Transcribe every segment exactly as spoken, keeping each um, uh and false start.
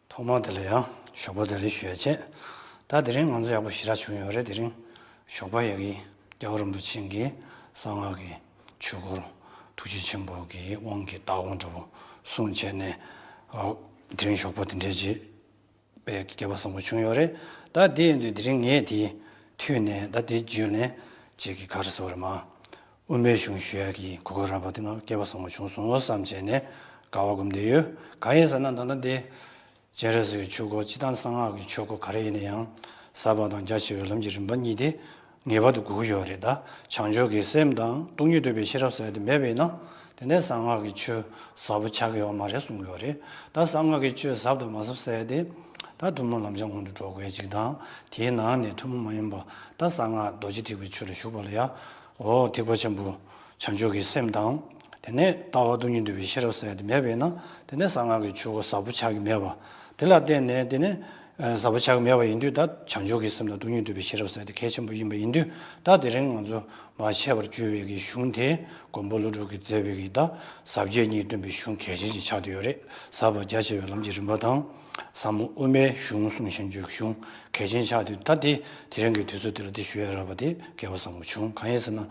ཐོག་མར་དེ་ལ་ཡང་ཞོགས་པ་བདེ་ལེགས་ཞུ་ཡ་བྱས། ད་དེ་རིང་ང་ཚོ་ཡག་པོ་ཞེ་དྲག་བྱུང་ཡོད་རེད། དེ་རིང་ཞོགས་པ་ཡ་གི་རྒྱལ་བ་རིན་པོ་ཆེ་གིས་གསང་སྔགས་ཀྱི་ཆོས་སྐོར་ཐུགས་རྗེ་ཆེན་པོ་གི་དབང་གི་ལྟ་དགོངས་འདྲ་པོ་གསུངས་བྱས་ནས། ཨ། དེ་རིང་ཞོགས་པ་དེ་འདྲས་ཅིག་དཔེ་སྐལ་པ་བཟང་པོ་བྱུང་ཡོད་རེད། ད་དེ་ཡིན་དུས་དེ་རིང་ངས་དེ་མཐུད་ནས་ད་དེ་བརྒྱུད་ནས་ཅིག་གི་ག་རེ་ཟེར་བ་རེད་མ། དབུ་མའི་གཞུང་ཞུ་ཡག་གི་གོ་སྐབས་རག་པ་དེ་ང་སྐལ་པ་བཟང་པོ་བྱུང་སོང་བསམ་བྱས་ནས་དགའ་བ་སྒོམ་བསྡད་ཡོད། གང་ཡིན་ཟེར་ན་ད་ལྟ་དེ་སྤྱན་རས་གཟིགས་ཀྱི་ཆོས་སྐོར་སྤྱིར་བཏང་གསང་སྔགས་ཀྱི་ཆོས་སྐོར་ག་རེ་ཡིན་ན་ཡང་ཟབ་པ་དང་རྒྱ་ཆེ་བའི་ལམ་གྱི་རིམ་པ་གཉིས་དེ་ངེས་པར་དུ་དགོས་ཀྱི་ཡོད་རེད། ད་བྱང་ཆུབ་ཀྱི་སེམས་དང་སྟོང་ཉིད་རྟོགས་པའི་ཤེས་རབ་ཟེར་ཡ་དེ་མེད་པ་ཡིན་ན་དེ་ནས་གསང་སྔགས་ཀྱི་ཆོས་ཟབ་པོ་ཆགས་ཀྱི་ཡོད་མ་རེད་གསུང་གི་ཡོད་རེད། ད་གསང་སྔགས་ཀྱི་ཆོས་ཟབ་དང་མ་ཟབ་ཟེར་ཡ་དེ་ད་ཐུན་མོང་ལམ་སྦྱངས་སྔོན་དུ་འགྲོ་དགོས་ཡ་གཅིག་དང་། དེའི་ནང་ནས་ཐུན་མོང་མ་ཡིན་པ་ད་གསང་སྔགས་རྡོ་རྗེ་ཐེག་པའི་ཆོས་ལ་ཞུགས་པ་ལ་ཡ། འོ་ཐེག་པ་ཆེན་པོ་བྱང་ཆུབ་ཀྱི་སེམས་དང་། དེ་ནས་ལྟ་བ་སྟོང་ཉིད་རྟོགས་པའི་ཤེས་རབ་ཟེར་ཡ་དེ་མེད་པ་ཡིན་ན་དེ་ནས་གསང་སྔགས་ཀྱི་ཆོས་སྐོར་ཟབ་པོ་ཆགས་ཀྱི་མེད་པ། དེ་ལ་བརྟེན་ནས་དེ་ནས་ཟབ་པོ་ཆགས་ཀྱི་མེད་པ་ཡིན་དུས། ད་བྱང་ཆུབ་ཀྱི་སེམས་དང་སྟོང་ཉིད་རྟོགས་པའི་ཤེས་རབ་ཟེར་དེ་གལ་ཆེན་པོ་ཡིན་པ་ཡིན་དུས། ད་དེ་རིང་ང་ཚོ་མར་འཆད་པར་བརྗོད་པའི་གི་གཞུང་དེ་མགོན་པོ་ཀླུ་སྒྲུབ་ཀྱིས་མཛད་པའི་གི་ད་ཟབ་རྒྱས་གཉིས་སྟོན་པའི་གཞུང་གལ་ཆེན་ཞིག་ཆགས་བསྡད་ཡོད་རེད། ཟབ་པ་རྒྱ་ཆེ་བའི་ལམ་གྱི་རིམ་པ་དང་། ཟབ་མོ་དབུ་མའི་གཞུང་གསུང་བྱང་ཆུབ་གཞུང་གལ་ཆེན་ཆགས་དུས། ད་དེ་དེ་རིང་གི་དུས་ཚོད་དེ་ལ་དེ་ཞུ་ཡ་རག་པ་དེ་སྐལ་པ་བཟང་པོ་བྱུང་། གང་ཡིན་ཟེར་ན།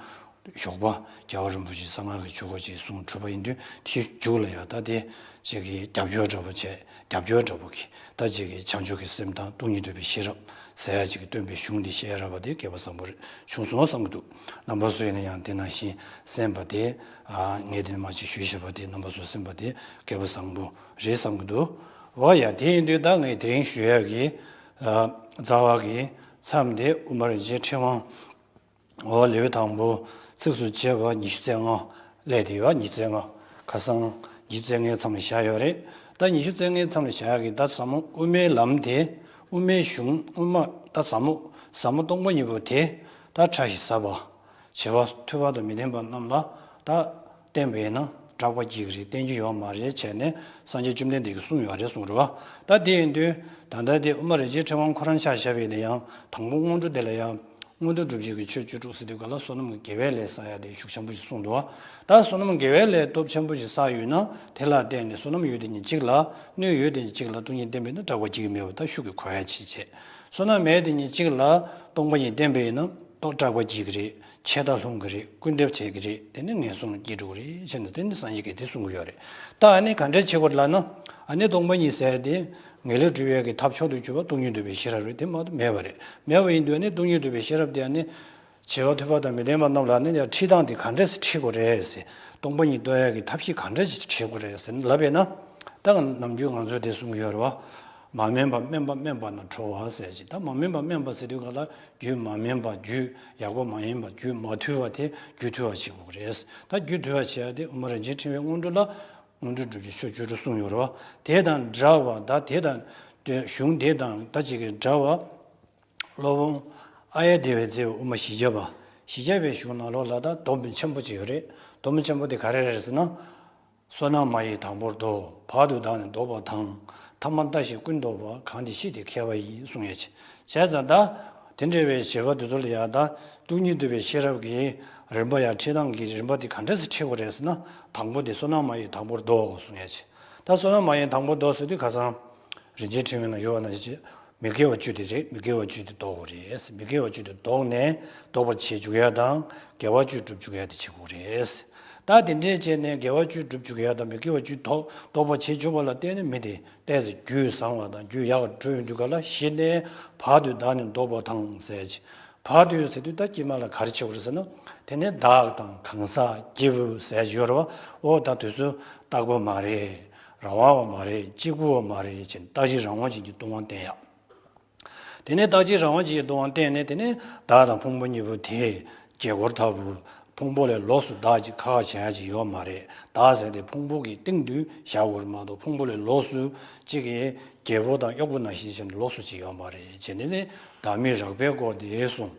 ཞོགས་པ་རྒྱལ་བ་རིན་པོ་ཆེས་གསང་སྔགས་ཀྱི་ཆོས་སྐོར་ཅིག་གསུངས་གྲུབ་པ་ཡིན་དུས། དེའི་མཇུག་ལ་ཡང་ད་དེ་ཅིག་གི་རྒྱབ་སྐྱོར་འདྲ་པོ་བྱས། རྒྱབ་སྐྱོར་འདྲ་པོ་གི་ད་ཅིག་གི་བྱང་ཆུབ་ཀྱི་སེམས་དང་སྟོང་ཉིད་རྟོགས་པའི་ཤེས་རབ་ཟེར་ཡ་ཅིག་གི་སྟོན་པའི་གཞུང་འདི་བཤད་ཡ་རག་པ་དེ་སྐལ་པ་བཟང་པོ་རེད་བྱུང་སོང་བསམ་གྱི་འདུག་རྣམ་པ་ཚོ་ཡིན་ན་ཡང་དེ་ནང་བཞིན་གསན་པ་དེ། ཨ། ངས་དེ་ནས་མར་ཅིག་ཞུས་བཞག་པ་དེ་རྣམ་པ་ཚོ་གསན་པ་དེ་སྐལ་པ་བཟང་པོ་རེད་བསམ་གྱི་འདུག་འོ་ཡ། དེ་ཡིན་དུས་ད་ངས་དེ་རིང་ཞུ་ཡ་གི། ཨ། རྩ་བ་གི་མཚམས་དེ་དབུ་མ་རིན་ཆེན་ཕྲེང་བ། འོ། ལེའུ་དང་པོ་ཚིགས་སུ་བཅད་པ་ཉི་ཤུ་རྩ་ལྔ་སླེབས་བསྡད་ཡོད། ཉི་ཤུ་རྩ་ལྔ། ཁ་སང་ཉི་ཤུ་རྩ་ལྔའི་མཚམས་ལ་བཞག་ཡོད་རེད། ད་ཉི་ཤུ་རྩ་ལྔའི་མཚམས་ལ་བཞག་ཡག་གི་ད་ཟབ་མོ་དབུ་མའི་ལམ་དེ། དབུ་མའི་གཞུང་དབུ་མ་ད་ཟབ་མོ། ཟབ་མོ་སྟོང་པ་ཉིད་པོ་དེ་ད་ཕྲ་ཞིང་ཟབ་པ། བྱེ་བ་ཐོས་པ་དང་མི་ལྡན་པ་རྣམས་ལ་ད་བསྟན་པ་ཡིན་ན་སྐྲག་པ་སྐྱེ་གི་རེད། བསྟན་རྒྱུ་ཡོད་མ་རེད་བྱས་ནས་སངས་རྒྱས་བཅོམ་ལྡན་འདས་ཀྱིས་གསུངས་ཡོད་རེད་གསུངས་རེད་བ། ད་དེ་ཡིན་དུས་ད་ལྟ་དེ་དབུ་མ་རིན་ཆེན་ཕྲེང་བ་ཁོ་རང་ཆ་བཞག་པ་ཡིན་ན་ཡང་དང་པོ་སྔོན་འགྲོ་དེ་ལ་ཡང་། སྔོན་འགྲོ་སྒྲུབ་བྱེད་ཀྱི་ཆོས་བཅུ་དྲུག་ཟེར་དུས་ག་ལ་བསོད་ནམས་ཀྱི་དགེ་བའི་ལས་བསགས་ཡ་དེ་ཤུགས་ཆེན་པོ་ཞིག་གསུངས་འདུག་བ། ད་བསོད་ནམས་དགེ་བའི་ལས་སྟོབས་ཆེན་པོ་ཞིག་བསགས་ཡོད་ན་དེ་ལ་བརྟེན་ནས་བསོད་ནམས་ཡོད་དེ་ཉིད་གཅིག་ལ། སྣོད་ཡོད་དེ་ཉིད་གཅིག་ལ་སྟོང་ཉིད་བསྟན་པ་ཡིན་ན་སྐྲག་པ་སྐྱེ་གི་མེད་པ་ད་ཤུགས་ཀྱིས་གོ་ཡ་བྱེད་བྱས། བསོད་ནམས་མེད་དེ་ཉིད་གཅིག་ལ་སྟོང་པ་ཉིད་བསྟན་པ་ཡིན་ན་ཏོག་སྐྲག་པ་སྐྱེ་གི་རེད། ཆད་ལྟ་ལྷུང་གི་རེད། སྐུར་འདེབས་བྱེད་ཀྱི་རེད། དེ་ནས་ངན་སོང་ལ་སྐྱེ་འགྲོ་གི་རེད་བྱས་ནས་དེ་ནི་སངས་རྒྱས་ཀྱིས་དེ་གསུང་གི་ཡོད་རེད། ད་ཨ་ནི་ག་འདྲས་བྱེད་དགོས་ལབ་ན། ཨ་ནི་སྟོང་པ་ཉིད་ཟེར་ཡ་དེ། ངེས་ལེགས་གྲུབ་ཡས་ཀྱི་ཐབས་མཆོག་ཏུ་གྱུར་པ་སྟོང་ཉིད་རྟོགས་པའི་ཤེས་རབ་རེད། དེ་མ་གཏོགས་མེད་པ་རེད། མེད་པ་ཡིན་དུས་ཨ་ནི་སྟོང་ཉིད་རྟོགས་པའི་ཤེས་རབ་དེ་ཨ་ནི་བྱེ་བ་ཐོས་པ་དང་མི་ལྡན་པ་རྣམས་ལ་ནི་ཡང་ཁྲིད་སྟངས་དེ་ག་འདྲས་སེ་ཁྲིད་དགོས་རེད་ཟེར། སྟོང་པ་ཉིད་རྟོགས་ཡས་ཀྱི་ཐབས་ཤེས་ག་འདྲས་ཤིག་བྱེད་དགོས་རེད་ཟེར་ལབ་པས་ན། ད་ནམ་རྒྱུན་ང་ཚོས་དེ་གསུང་གི་ཡོད་རེད་བ། མ་སྨིན་པ་སྨིན་པ་སྨིན་པ་ན་ཁྲོ་བ་ཟེར་ཅིག་ད་མ་སྨིན་པ་སྨིན་པ་ཟེར་དུས་ག་ལ་རྒྱུད་མ་སྨིན་པ། རྒྱུད་ཡག་པོ་མ་ཡིན་པ། རྒྱུད་མ་དུལ་བ་དེ་རྒྱུད་དུལ་བ་བྱེད་དགོས་རེད། ད་རྒྱུད་དུལ་བ་བྱེད་ཡ་དེ་དབུ་མ་རིན་ཆེན་ཕྲེང་བའི་སྔོན་འགྲོ་ལ། སྔོན་འགྲོ་སྒྲུབ་བྱེད་ཆོས་བཅུ་དྲུག་གསུངས་ཡོད་རེད་བ། དེ་དང་འདྲ་བ་ད་དེ་དང་། དེ་གཞུང་དེ་དང་ད་ཅིག་གི་འདྲ་བ། སློབ་དཔོན་ཨཱརྱ་དེ་བས་མཛེས་པའི་དབུ་མ་བཞི་བརྒྱ་པ། བཞི་བརྒྱ་པའི་གཞུང་ནང་ལོགས་ལ་ད་སྡོམ་པ་ཆེན་པོ་ཅིག་ཡོད་རེད། སྡོམ་པ་ཆེན་པོ་དེ་ག་རེ་རེད་ཟེར་ན། བསོད་ནམས་མ་ཡིན་དང་པོར་བཟློག་བར་དུ་བདག་ནི་བཟློག་པ་དང་། ཐ་མ་ལྟ་ཞིག་ཀུན་བཟློག་པ། གང་དེ་ཤེས་དེ་མཁས་པ་ཡིན་གསུངས་ཡོད་ཅིང་། བྱས་ཙང་ད། དེ་འདྲ་བའི་བྱེད་པ་དེ་ཚོ་ལ་ཡང་ད། སྟོང་ཉིད་རྟོགས་པའི་ཤེས་རབ་ཀྱི་རིམ་པ་ཡང་ཁྲིད་སྟངས་ཀྱི་རིམ་པ་དེ་ག་འདྲ་སེ་ཁྲིད་དགོས་རེད་ཟེར་ན། དང་པོ་དེ་བསོད་ནམས་མ་ཡིན་དང་པོར་བཟློག་གསུངས་ཡོད་ཅིང་། ད་བསོད་ནམས་མ་ཡིན་དང་པོར་བཟློག་ཟེར་དུས་ཁ་སང་། རིན་ཆེན་ཕྲེང་བའི་ནང་ཡོད་པ་ནང་བཞིན་མི་དགེ་བ་བཅུ་དེ་རེད། མི་དགེ་བ་བཅུ་དེ་བཟློག་དགོས་རེད། མི་དགེ་བ་བཅུ་དེ་བཟློག་ནས་བཟློག་པར་བྱེད་འཇུག་ཡ་དང་དགེ་བ་བཅུ་སྒྲུབ་འཇུག་ཡ་དེ་བྱེད་དགོས་རེད། ད་དེ་འདྲས་བྱས་ནས་དགེ་བ་བཅུ་སྒྲུབ་འཇུག་ཡ་དང་མི་དགེ་བ་བཅུ་བཟློག་བཟློག་པར་བྱེད་འཇུག་པ་ལ་བརྟེན་ནས་མི་དེ་ཏོག་ཙམ་རྒྱུད་བཟང་བ་དང་རྒྱུད་ཡག་པ་འགྲོ་ཡོང་དུས་ག་ལ་གཞི་ནས་བར་དུ་བདག་ནི་བཟློག་པ་དང་ཟེར་གྱི། བར་དུ་ཟེར་དུས་ད་དཀྱིལ་མ་ལ་ག་རེ་བྱེད་དགོས་རེད་ཟེར་ན། དེ་ནས་བདག་དང་གང་ཟག་སྐྱེས་བུ་ཟེར་གྱི་ཡོད་རེད་བ། འོ་ད་དེ་ཚོ་རྟག་པ་མ་རེད། རང་དབང་བ་མ་རེད། གཅིག་པུ་བ་མ་རེད་ཅེས་རྟག་གཅིག་རང་དབང་ཅན་གྱི་སྟོང་པ་བསྟན་ཡ། དེ་ནས་རྟག་གཅིག་རང་དབང་ཅན་གྱི་སྟོང་པ་བསྟན་ནས་དེ་ནས་བདག་དང་ཕུང་པོ་གཉིས་པོ་དེ་དགྱེས་སྐོར་ལྟ་བུ། ཕུང་པོ་ལས་ལོགས་སུ་བདག་ཅིག་ཁ་ཁ་བྱེད་ཡ་ཅིག་ཡོད་མ་རེད། བདག་ཟེར་དེ་ཕུང་པོ་གི་སྟེང་དུ་བཞག་དགོས་རེད་མ་གཏོགས་ཕུང་པོ་ལས་ལོགས་སུ་གཅིག་གི་རྒྱལ་པོ་དང་གཡོག་པོ་ནང་བཞིན་བྱས་ནས་ལོགས་སུ་ཅིག་ཡོད་མ་རེད་བྱས་ནས་ནི་བདག་མེད་རགས་པའི་སྐོར་དེ་གསུངས།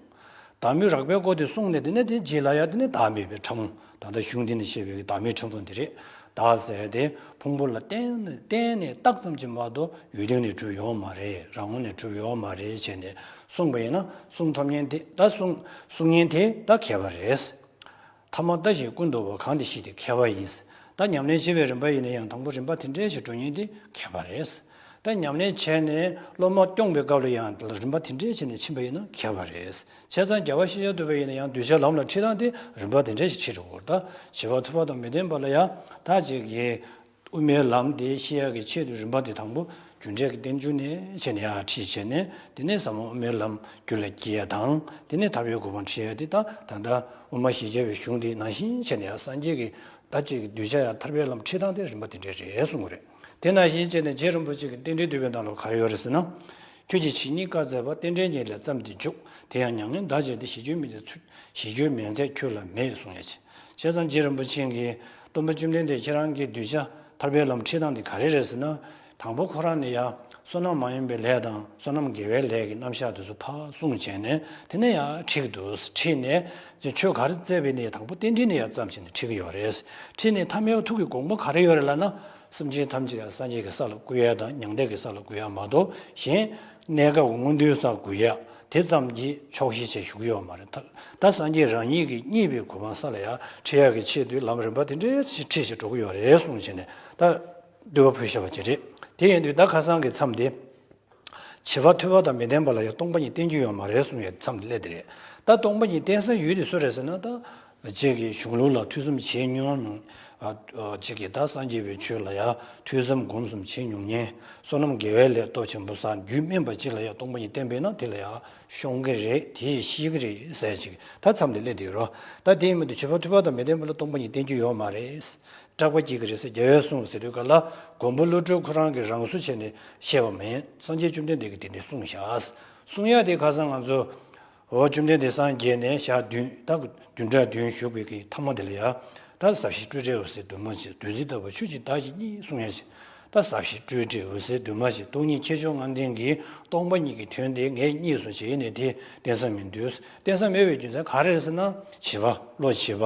བདག་མེད་རགས་པའི་སྐོར་དེ་གསུངས་ནས་དེ་ནས་དེ་རྗེས་ལ་ཡང་དེ་ནས་བདག་མེད་པའི་ཕྲ་མོ། ད་ལྟ་གཞུང་འདི་ནས་བཤད་པའི་བདག་མེད་ཕྲ་མོ་དེ་རེད། བདག་ཟེར་དེ་ཕུང་པོ་ལ་བརྟེན་ནས་བརྟེན་ནས་བཏགས་ཙམ་གྱིས་མ་གཏོགས་ཡུལ་དོན་ནས་གྲུབ་ཡོད་མ་རེད། རང་ངོས་ནས་གྲུབ་ཡོད་མ་རེད་བྱས་ནས་གསུངས་པ་ཡིན་ན། གསུང་ཐོབ་མཁན་དེ་ད་གསུང་གསུང་མཁན་དེ་ད་མཁས་པ་རེད། ཐ་མ་ལྟ་ཞིག་ཀུན་བཟློག་པ། གང་དེ་ཤེས་དེ་མཁས་པ་ཡིན། ད་ཉམས་ལེན་བྱེད་པའི་རིམ་པ་ཡིན་ན་ཡང་དང་པོ་རིམ་པ་དེ་འདྲའི་ཞིག་འགྲོ་མཁན་དེ་མཁས་པ་རེད། ད་ཉམས་ལེན་བྱས་ནས་སློབ་མ་སྐྱོང་བའི་སྐབས་ལ་ཡང་རིམ་པ་དེ་འདྲའི་བྱས་ནས་ཕྱིན་པ་ཡིན་ན་ཁྱད་པར་རེད། བྱས་ཙང་རྒྱལ་བ་ཤེས་བྱ་ཐུབ་པ་ཡིན་ན་ཡང་གདུལ་བྱ་ལམ་ལ་ཁྲིད་སྟངས་དེ་རིམ་པ་དེ་འདྲའི་ཞིག་ཁྲིད་འགྲོ་དགོས་རེད། ད་བྱིས་པ་ཐུབ་པ་དང་མི་ལྡན་པ་ལ་ཡང་ད་ཅིག་གི་དབུ་མའི་ལམ་དེ་ཤེས་ཡག་གི་ཆེད་དུ་རིམ་པ་དེ་དང་པོ་རྒྱུ་འབྲས་ཀྱི་རྟེན་འབྱུང་ནས་བྱས་ནས་ཡར་ཁྲིད་བྱས་ནས། དེ་ནས་ཟབ་མོ་དབུ་མའི་ལམ་རྒྱུད་ལ་སྐྱེ་ཡ་དང་། དེ་ནས་ཐར་པའི་གོ་འཕང་འཁྲིད་ཡ་དེ་ད་ད་ལྟ་དབུ་མ་བཞི་བརྒྱ་པའི་གཞུང་དེ་ནང་བཞིན་བྱས་ནས་ཡར་སངས་རྒྱས་ཀྱི་ད་ཅིག་གདུལ་བྱ་ཡར་ཐར་པའི་ལམ་ཁྲིད་སྟངས་དེ་རིམ་པ་དེ་འདྲས་རེད་གསུངས་པ་རེད། དེ་ནང་བཞིན་བྱས་ནས་རྗེ་རིན་པོ་ཆེ་གི་རྟེན་འབྲེལ་བསྟོད་པའི་ནང་ལ་ག་རེ་ཡོད་རེད་ཟེར་ན། ཁྱོད་ཀྱི་ཇི་སྙེད་བཀའ་སྩལ་པ། རྟེན་འབྲེལ་ཉིད་ལས་བརྩམས་ཏེ་འཇུག་དེ་ཡང་མྱ་ངན་འདའ་བྱས་ཏེ། ཞི་ཁྱོད་མི་མཛད་ཚུལ། ཞི་ཁྱོད་མི་མཛད་ཁྱོད་ལ་མེད་གསུངས་ཡ་ཅིག་བྱས་ཙང་རྗེ་རིན་པོ་ཆེ་གིས་སྟོན་པ་བཅོམ་ལྡན་འདས་ཁྱེད་རང་གི་གདུལ་བྱ་ཐར་པའི་ལམ་ཁྲིད་སྟངས་དེ་ག་རེ་རེད་ཟེར་ན། དང་པོ་ཁོ་རང་ནས་ཡང་བསོད་ནམས་མ་ཡིན་པའི་ལས་དང་བསོད་ནམས་དགེ་བའི་ལས་ཀྱི་རྣམ་གཞག་དེ་ཚོ་ཕར་གསུངས་བྱས་ནས། དེ་ནས་ཡང་ཁྲིད་ཀྱི་འདུག་ཁྲིད་ནས་ཆོས་ག་རེ་སྩལ་བའི་ནས་དང་པོ་རྟེན་འབྲེལ་ནས་ཡང་བརྩམས་བྱས་ནས་ཁྲིད་ཀྱི་ཡོད་རེད། ཁྲིད་ནས་ཐ་མའི་ཐུགས་ཀྱི་དགོངས་པ་ག་རེ་ཡོད་རེད་ལབ་ན། སེམས་ཅན་ཐམས་ཅད་ཡང་སངས་རྒྱས་ཀྱི་ས་ལ་བཀུར་ཡ་དང་མྱང་འདས་ཀྱི་ས་ལ་བཀུར་ཡ་མ་གཏོགས། གཞན་གནས་སྐབས་མངོན་མཐོའི་སར་བཀུར་ཡ་དེ་ཙམ་གྱིས་ཆོག་ཤེས་བྱས་བཞུགས་ཡོད་མ་རེད། ད་ད་སངས་རྒྱས་རང་ཉིད་ཀྱིས་རྙེད་པའི་གོ་འཕང་ས་ལ་ཡར་ཁྲིད་ཡ་གི་ཆེད་དུ་ལམ་རིམ་པ་དེ་འདྲའི་ཞིག་ཁྲིད་བྱས་འགྲོ་གི་ཡོད་རེད་གསུངས་བྱས་ནས་ད་བསྟོད་པ་ཕུལ་བཞག་པ་ཅིག་རེད། དེ་ཡིན་དུས་ད་ཁ་སང་གི་མཚམས་དེ། བྱིས་པ་ཐུབ་པ་དང་མི་ལྡན་པ་ལ་ཡང་སྟོང་པ་ཉིད་བསྟན་རྒྱུ་ཡོད་མ་རེད་གསུངས་ཡ་མཚམས་དེ་སླེབས་དེ་རེད། ད་སྟོང་པ་ཉིད་བསྟན་ས་ཡུལ་དེ་སུ་རེད་ཟེར་ན། ད་ཅིག་གིས་གཞུང་ལུགས་ལ་ཐོས་བསམ་བྱེད་མྱོང་མྱོང་། ཨ་ཨ་ཅིག་གིས་ད་སངས་རྒྱས་པའི་ཆོས་ལ་ཡང་ཐོས་བསམ་སྒོམ་གསུམ་བྱེད་མྱོང་མཁན། བསོད་ནམས་དགེ་བའི་ལས་སྟོབས་ཆེན་པོ་བསགས་རྒྱུད་སྨིན་པ་ཅིག་ལ་ཡང་སྟོང་པ་ཉིད་བསྟན་པས་ན་དེ་ལ་ཡང་ཤོང་གི་རེད། དེ་ཡིས་ཤེས་ཀྱི་རེད་ཟེར་ཅིག་ད་མཚམས་དེ་སླེབས་དེ་རོ། ད་དེ་ཡིན་མི་འདུག་བྱིས་པ་ཐུབ་པ་དང་མི་ལྡན་པ་ལ་སྟོང་པ་ཉིད་བསྟན་རྒྱུ་ཡོད་མ་རེད། སྐྲག་པ་སྐྱེ་གི་རེད་ཟེར་རྒྱལ་བས་གསུངས་ཟེར་དུས་ག་ལ། མགོན་པོ་ཀླུ་སྒྲུབ་ཁོ་རང་གིས་རང་བཟོ་བྱས་ནས་བཤད་པ་མིན། སངས་རྒྱས་བཅོམ་ལྡན་འདས་ཀྱིས་དེ་འདྲ་གསུངས་བཞག་གསུང་ཡ་དེ་ཁ་སང་ང་ཚོ། འོ་བཅོམ་ལྡན་འདས་སངས་རྒྱས་ནས་ཞག་བདུན་ད་བདུན་ཕྲག་བདུན་བཞུགས་པའི་གི་མཐའ་མ་དེ་ལ་ཡ། ད་ཟབ་ཞི་སྤྲོས་བྲལ་འོད་གསལ་འདུས་མ་བྱས། བདུད་རྩི་ལྟ་བུ་ཆོས་ཀྱི་བདག་གིས་རྙེད་གསུང་ཡ་ཞིག་ད་ཟབ་ཞི་སྤྲོས་བྲལ་འོད་གསལ་འདུས་མ་བྱས། སྟོང་ཉིད་ཁྱད་ཆོས་ལྔ་ལྡན་གྱི་སྟོང་པ་ཉིད་ཀྱི་དོན་དེ་ངས་རྙེད་སོང་བྱས་ཡིན་ནས་དེ་བསྟན་ས་མི་འདུག་བསྟན་ས་མེད་པའི་རྒྱུ་མཚན་ག་རེ་རེད་ཟེར་ན། བྱིས་པ་བློ་བྱིས་པ།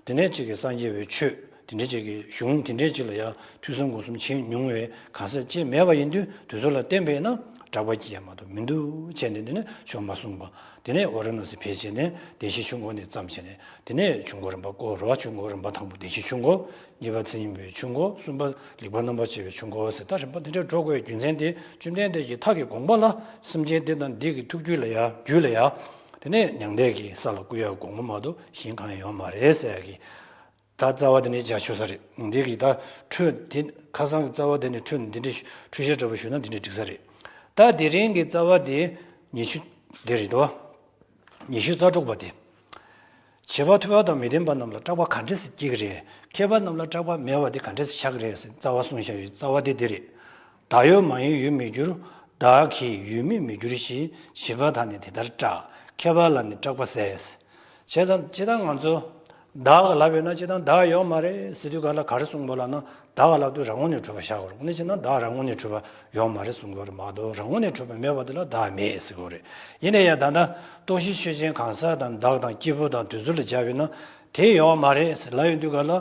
དེ་ནས་གཅིག་གིས་སངས་རྒྱས་པའི་ཆོས་དེ་འདྲ་གཅིག་གི་གཞུང་དེ་འདྲ་གཅིག་ལ་ཡང་ཐོས་བསམ་སྒོམ་གསུམ་བྱེད་མྱོང་བའི་གང་ཟག་ཅིག་མེད་པ་ཡིན་དུས། དེ་ཚོ་ལ་བརྟེན་པས་ན་སྐྲག་པ་སྐྱེ་ཡ་མ་གཏོགས་མི་འདུག་བྱས་ནས། དེ་ནས་ཆོས་མ་གསུངས་པ། དེ་ནས་ཝཱ་ར་ཎཱ་སི་ཕེབས་བྱས་ནས་བདེན་བཞིའི་ཆོས་འཁོར་ནས་བརྩམས་བྱས་ནས། དེ་ནས་ཆོས་འཁོར་རིམ་པ་བསྐོར་རོ། ཆོས་འཁོར་རིམ་པ་དང་པོ་བདེན་བཞིའི་ཆོས་འཁོར། གཉིས་པ་མཚན་ཉིད་པའི་ཆོས་འཁོར། གསུམ་པ་ལེགས་པར་རྣམ་པར་ཕྱེ་བའི་ཆོས་འཁོར་ཟེར། ད་རིམ་པ་དེ་འདྲ་འགྲོ་དགོས་པའི་རྒྱུ་མཚན་དེ། བཅོམ་ལྡན་འདས་ཀྱི་ཐུགས་ཀྱི་དགོངས་པ་ལ། སེམས་ཅན་དེ་དང་དེ་གི་ཐུགས་རྒྱུད་ལ་ཡ། རྒྱུད་ལ་ཡ། དེ་ནས་མྱང་འདས་ཀྱི་ས་ལ་བཀུར་ཡ་དགོངས་པ་མ་གཏོགས་གཞན་གང་ཡང་ཡོད་མ་རེད་ཟེར་ཡ་གི། ད་རྩ་བ་དེ་ནས་རྒྱ་ཆོད་ས་རེད། འདི་གི་ད་འཕྲོས་དེ་ཁ་སང་གི་རྩ་བ་དེ་ནས་འཕྲོས་ནས་འདི་འདྲ་འཕྲོས་བཤད་འདྲ་པོ་ཞུས་ན་འདི་འདྲ་འགྲིག་ས་རེད། ད་དེ་རིང་གི་རྩ་བ་དེ་ཉི་ཤུ་དེ་རེད་དོ། ཉི་ཤུ་རྩ་དྲུག་པ་དེ། བྱིས་པ་ཐུབ་པ་དང་མི་ལྡན་པ་རྣམས་ལ་སྐྲག་པ་ག་འདྲ་སེ་སྐྱེ་གི་རེད། མཁས་པ་རྣམས་ལ་སྐྲག་པ་མེད་པ་དེ་ག་འདྲ་སེ་ཆགས་ཀྱི་རེད་ཟེར་རྩ་བ་གསུངས་བཞག་ཡོད། རྩ་བ་དེ་འདི་རེད། བདག་ཡོད་མ་ཡིན་ཡོད་མི་འགྱུར། བདག་གིས་ཡོད་མེད་མི་འགྱུར་ཞིང་། བྱིས་པ་དག་ནི་དེ་ལྟར་སྐྲག་མཁས་པ་ལ་ནི་སྐྲག་པ་ཟད། བྱས་ཙང་སྤྱིར་བཏང་ང་ཚོ་བདག་ལབ་ཡོད་ན་སྤྱིར་བཏང་བདག་ཡོད་མ་རེད་ཟེར་དུས་ག་ལ་ག་རེ་གསུངས་པ་ལབ་ན། བདག་ལབ་དུས་རང་ངོས་ནས་གྲུབ་པ་བཞག་དགོས་རེད། དངོས་གནས་བྱས་ན་བདག་རང་ངོས་ནས་གྲུབ་པ་ཡོད་མ་རེད་གསུང་གི་ཡོད་རེད་མ་གཏོགས། རང་ངོས་ནས་གྲུབ་པ་མེད་པ་དེ་ལ་བདག་མེད་ཟེར་གི་ཡོད་རེད། ཡིན་ན་ཡང་ད་ལྟ་སྟོང་གཞི་ཆོས་ཅན་གང་ཟག་དང་བདག་དང་སྐྱེས་བུ་དང་དེ་ཚོ་ལ་སྦྱར་བས་ན། དེ་ཡོད་མ་རེད་ཟེར་ལབ་ཡོང་དུས་ག་ལ།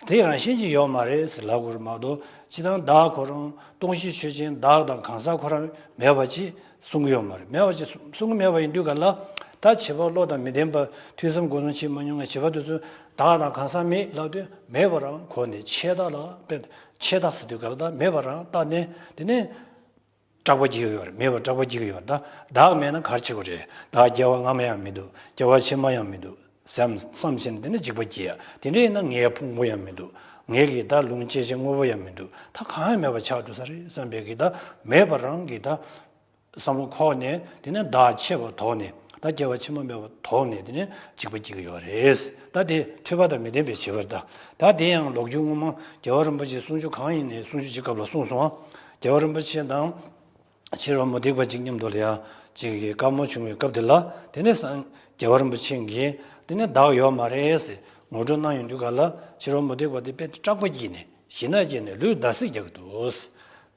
དེ་རང་བཞིན་གྱིས་ཡོད་མ་རེད་ཟེར་ལབ་དགོས་རེད་མ་གཏོགས། སྤྱིར་བཏང་བདག་ཁོ་རང་སྟོང་གཞི་ཆོས་ཅན་བདག་དང་གང་ཟག་ཁོ་རང་མེད་པ་ཅིག་གསུང་གི་ཡོད་མ་རེད། མེད་པ་ཅིག་གསུང་གི་མེད་པ་ཡིན་དུས་ག་ལ། ད་བྱིས་པ་བློ་དང་མི་ལྡན་པ། ཐོས་བསམ་སྒོམ་གསུམ་བྱེད་མ་མྱོང་བའི་བྱིས་པ་དེ་ཚོས་བདག་དང་གང་ཟག་མེད་ལབ་དུས་མེད་པ་རང་གོ་ནས་ཆད་ལྟ་ལ་དཔེ། ཆད་ལྟ་ཟེར་དུས་ག་ལ་ད་མེད་པ་རང་ལྟ་ནས་དེ་ནས་སྐྲག་པ་སྐྱེ་གི་ཡོད་རེད། མེད་པར་སྐྲག་པ་སྐྱེ་གི་ཡོད་རེད། ད་བདག་མེད་ན་ག་རེ་བྱེད་དགོས་རེད། བདག་སྐྱེ་བ་སྔ་མ་ཡང་མི་འདུག་སྐྱེ་བ་ཕྱི་མ་ཡང་མི་འདུག་བསམ་བསམ་བྱས་ནས་དེ་ནས་འཇིགས་པ་སྐྱེ་ཡ། དེ་འདྲ་ཡིན་ན་ངའི་ཕུང་པོ་ཡང་མི་འདུག་ངའི་གི་ད་ལུང་སྐྱེ་མཆེད་དངོས་པོ་ཡང་མི་འདུག་ད་གང་ཡང་མེད་པ་ཆགས་འགྲོ་ས་རེད་བསམ་པའི་གི་ད་མེད་པ་རང་གི་ད་བསམ་བློ་འཁོར་ནས། དེ་ནས་བདག་ཆད་པ་དོགས་ནས། ད་སྐྱེ་བ་ཕྱི་མ་མེད་པ་དོགས་ནས་དེ་ནས་འཇིགས་པ་སྐྱེ་གི་ཡོད་རེད། ད་དེ་ཐོས་པ་དང་མི་ལྡན་པའི་བྱིས་པ་རེད། ད་ད་དེ་ཡང་ལོ་རྒྱུས་སྔོན་མ་རྒྱལ་བ་རིན་པོ་ཆེའི་གསུང་ཆོས་གང་ཡིན་ནའི་གསུང་ཆོས་ཀྱི་སྐབས་ལ་གསུངས་སོང་ང་། རྒྱལ་བ་རིན་པོ་ཆེ་དང་། ཕྱི་རོལ་མུ་སྟེགས་པ་གཅིག་མཉམ་དུ་ལ་ཡ་གཅིག་གི་བཀའ་མོལ་བྱུང་བའི་སྐབས་དེ་ལ། དེ་ནས་སངས་རྒྱས་པ་རིན་པོ་ཆེ་གིས་དེ་ནས་བདག་ཡོད་མ་རེད་ཟེར་ངོ་སྤྲོད་གནང་ཡོང་དུས་ག་ལ། ཕྱི་རོལ་མུ་སྟེགས་པ་དེ་དཔེ་སྐྲག་པ་སྐྱེས་ནས་ཞེད་སྣང་སྐྱེས་ནས་ལུས་འདར་སིག་རྒྱག་གི་འདུག་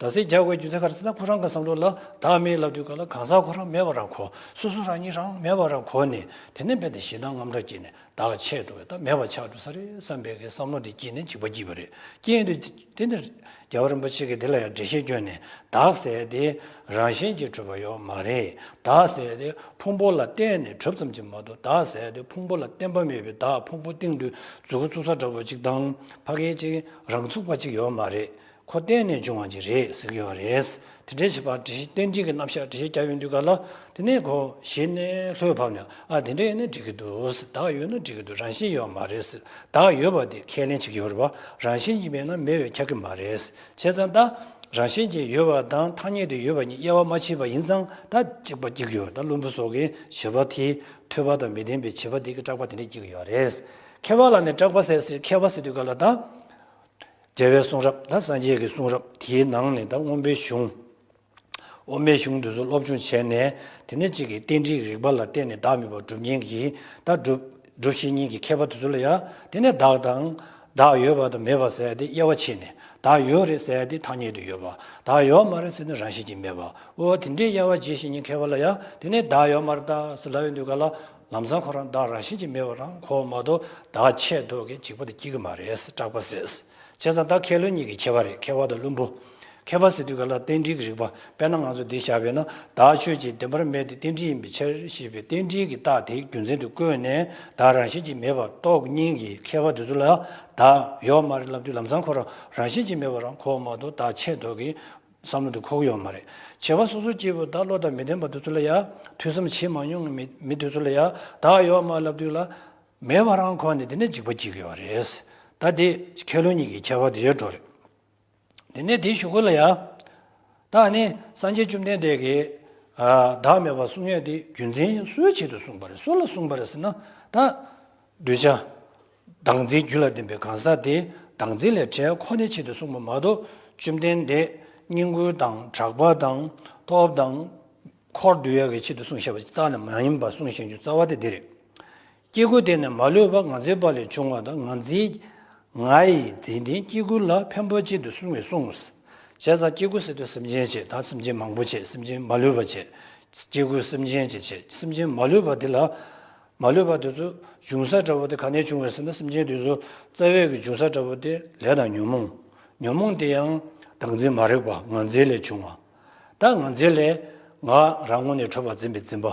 འདར་སིག་རྒྱག་དགོས་རྒྱུ་མཚན་ག་རེ་ཟེར་ན། ཁོ་རང་གི་བསམ་བློ་ལ་བདག་མེད་ལབ་དུས་ག་ལ་གང་ཟག་ཁོ་རང་མེད་པ་རང་གོ། སོ་སོ་རང་ཉིད་རང་མེད་པ་རང་གོ་ནས། དེ་ནས་དཔེ་དེ་ཞེད་སྣང་དངངས་སྐྲག་སྐྱེས་ནས། བདག་ཆད་འགྲོ་བས་ད་མེད་པ་ཆགས་འགྲོ་ས་རེད་བསམ་པའི་གི་བསམ་བློ་དེ་སྐྱེས་ནས་འཇིགས་པ་སྐྱེས་པ་རེད། སྐྱེས་དུས་དེ་ནས་རྒྱལ་བ་རིན་པོ་ཆེ་གིས་དེ་ལ་ཡང་འགྲེལ་བཤད་བསྐྱོན་ནས། བདག་ཟེར་དེ་རང་བཞིན་གྱིས་གྲུབ་པ་ཡོད་མ་རེད། བདག་ཟེར་དེ་ཕུང་པོ་ལ་བརྟེན་ནས་གྲུབ་ཙམ་ཅིག་མ་གཏོགས། བདག་ཟེར་དེ་ཕུང་པོ་ལ་བརྟེན་པ་མེད་པའི་བདག་ཕུང་པོ་སྟེང་དུ་མཛུབ་གུ་བཙུགས་ས་འདྲ་པོ་ཅིག་དང་། ཕ་གི་ཅིག་རང་ཚུགས་པ་ཅིག་ཡོད་མ་རེད། ཁོ་བརྟེན་ནས་བྱུང་བ་ཅིག་རེད་ཟེར་གྱི་ཡོད་རེད། དེ་འདྲའི་བྱེད་པ་འགྲེལ་བཤད་རྟེན་འབྲེལ་གྱི་རྣམ་གཞག་འགྲེལ་བཤད་རྒྱག་ཡོང་དུས་ག་ལ། དེ་ནས་ཁོ་གཞི་ནས་ལྷོད་བབས་ནས། ཨ། དེ་འདྲ་ཡིན་ན་འགྲིག་གི་འདུག་བདག་ཡོད་ན་འགྲིག་གི་འདུག་རང་བཞིན་ཡོད་མ་རེད་ཟེར། བདག་ཡོད་པ་དེ་ཁས་ལེན་བྱེད་ཀྱི་ཡོད་རེད་པ། རང་བཞིན་གྱིས་མེད་ན་མེད་པས་ཁྱབ་ཀྱི་མ་རེད། བྱས་ཙང་ད་རང་བཞིན་གྱིས་ཡོད་པ་དང་ཐ་སྙད་དུ་ཡོད་པ་གཉིས་དབྱེ་བ་མ་ཕྱེ་བ་ཡིན་ཙང་ད་གཅིག་པ་སྐྱེ་གི་ཡོད་རེད། ད་བླུན་པོ་སོགས་ཀྱིས་བྱེད་པ་དེ་ཐོས་པ་དང་མི་ལྡན་པའི་བྱེད་པ་དེ་གི་སྐྲག་པ་དེ་འདྲ་སྐྱེ་གི་ཡོད་རེད། མཁས་པ་ལ་ནི་སྐྲག་པ་ཟད་ཟེར། མཁས་པ་ཟེར་དུས་ག་ལ་ད། རྒྱལ་བའི་གསུང་རབ། ད་སངས་རྒྱས་ཀྱི་གསུང་རབ་དེའི་ནང་ནས་ད་དབུ་མའི་གཞུང་། དབུ་མའི་གཞུང་དེ་ཚོ་སློབ་སྦྱོང་བྱས་ནས། དེ་ནས་གཅིག་གིས་རྟེན་འབྲེལ་གྱི་རིགས་པ་ལ་བརྟེན་ནས་བདག་མེད་པར་སྒྲུབ་མཁན་གྱི། ད་སྒྲུབ་སྒྲུབ་ཤེས་མཁན་གྱི་མཁས་པ་དེ་ཚོ་ལ་ཡང་། དེ་ནས་བདག་དང་། བདག་ཡོད་པ་དང་མེད་པ་ཟེར་ཡ་དེ་དབྱེ་བ་ཕྱེ་ནས། བདག་ཡོད་རེད་ཟེར་ཡ་དེ་ཐ་སྙད་དུ་ཡོད་པ། བདག་ཡོད་མ་རེད་ཟེར་ན་རང་བཞིན་གྱིས་མེད་པ། འོ་དེ་འདྲའི་དབྱེ་བ་འབྱེད་ཤེས་མཁན་མཁས་པ་ལ་ཡང་། དེ་ནས་བདག་ཡོད་མ་རེད་ད་ཟེར་ལབ་ཡོང་དུས་ག་ལ། ལམ་སང་ཁོ་རང་བདག་རང་བཞིན་གྱིས་མེད་པ་རང་གོ་བ་མ་གཏོགས། བདག་ཆེད་དུ་གི་འཇིགས་པ་དེ་སྐྱེ་གི་མ་རེད། སྐྲག་པ་ཟད། བྱས་ཙང་ད་མཁས་བླུན་གཉིས་ཀྱི་ཁྱད་པར་རེད། མཁས་པ་དང་བླུན་པོ། མཁས་པ་ཟེར་དུས་ག་ལ་རྟེན་འབྲེལ་གྱི་རིགས་པ། དཔེར་ན་ང་ཚོ་འདི་བཞག་པས་ན། བདག་ཆོས་ཅན། བདེན་པར་མེད་དེ། རྟེན་འབྲེལ་ཡིན་པའི་ཕྱིར་ཞེས་པའི་རྟེན་འབྲེལ་གྱི་རྟགས་དེ་རྒྱུ་མཚན་དུ་བཀོད་ནས། བདག་རང་བཞིན་གྱིས་མེད་པར་རྟོགས་མཁན་གྱི་མཁས་པ་དེ་ཚོ་ལ་བདག་ཡོད་མ་རེད་ལབ་དུས། ལམ་སང་ཁོ་རང་རང་བཞིན་གྱིས་མེད་པ་རང་གོ་བ་མ་གཏོགས། བདག་ཆེད་དུ་གི་བསམ་བློ་དེ་འཁོར་གྱི་ཡོད་མ་རེད། བྱེད་པ་སོ་སོ་སྐྱེས་བུ་དང་བློ་དང་མི་ལྡན་པ་དེ་ཚོ་ལ་ཡང་། ཐོས་བསམ་བྱེད་མ་མྱོང་བའི་མི་མི་དེ་ཚོ་ལ་ཡང་བདག་ཡོད་མ་ལབ་དུས་ལ། མེད་པ་རང་གོ་ནས་དེ་ནས་འཇིགས་པ་སྐྱེ་གི་ཡོད་རེད། ད་དེ་མཁས་བླུན་གཉིས་ཀྱི་ཁྱད་པར་དེ་ཡོད་འགྲོ་རེད། དེ་ནས་དེའི་གཞུག་གུ་ལ་ཡང་། ད་ནི་སངས་རྒྱས་བཅོམ་ལྡན་འདས་ཀྱིས། ཨ། བདག་མེད་པར་གསུང་ཡས་དེ་རྒྱུ་མཚན་སུའི་ཆེད་དུ་གསུངས་པ་རེད། སུ་ལ་གསུངས་པ་རེད་ཟེར་ན། ད་གདུལ་བྱ་བདག་འཛིན་རྒྱུད་ལ་ལྡན་པའི་གང་ཟག་དེ་བདག་འཛིན་ལས་བྲལ་ཁོ་ནའི་ཆེད་དུ་གསུངས་པ་མ་གཏོགས། བཅོམ་ལྡན་འདས་བསྙེན་བཀུར་དང་གྲགས་པ་དང་སྟོབས་དང་། འཁོར་འདུལ་ཡག་གི་ཆེད་དུ་གསུངས་བཞག་པ་རྩ་ནས་མ་ཡིན་པ་གསུངས་བཞག་རྒྱུ་རྩ་བ་དེ་འདི་རེད། སྐྱེ་དགུ་དེ་ནི་མ་ལུས་པ་ང་འཛིན་པ་ལས་བྱུང་བ་དང་། ང་འཛིན། ང་ཡི་འཛིན་རྟེན་སྐྱེ་དགུ་ལ་ཕན་པ་ཆེད་དུ་གསུངས་པའི་གསུངས། བྱས་ཙང་སྐྱེ་དགུ་ཟེར་དུས་སེམས་ཅན་བྱས། ད་སེམས་ཅན་མང་པོ་བྱས། སེམས་ཅན་མ་ལུས་པ་བྱས། སྐྱེ་དགུ་སེམས་ཅན་བྱས་བྱས། སེམས་ཅན་མ་ལུས་པ་འདི་ལ། མ་ལུས་པ་དེ་ཚོ་འབྱུང་ས་འདྲ་བོ་དེ་ག་ནས་བྱུང་བ་ཟེར་ན། སེམས་ཅན་དེ་ཚོ་རྩ་བའི་གི་འབྱུང་ས་འདྲ་བོ་དེ་ལས་དང་ཉོན་མོངས། ཉོན་མོངས་དེ་ཡང་བདག་འཛིན་མ་རིག་པ་ང་འཛིན་ལས་བྱུང་བ། ད་ང་འཛིན་ལས་ང་རང་ངོས་ནས་གྲུབ་པར་འཛིན་པའི་འཛིན་པ།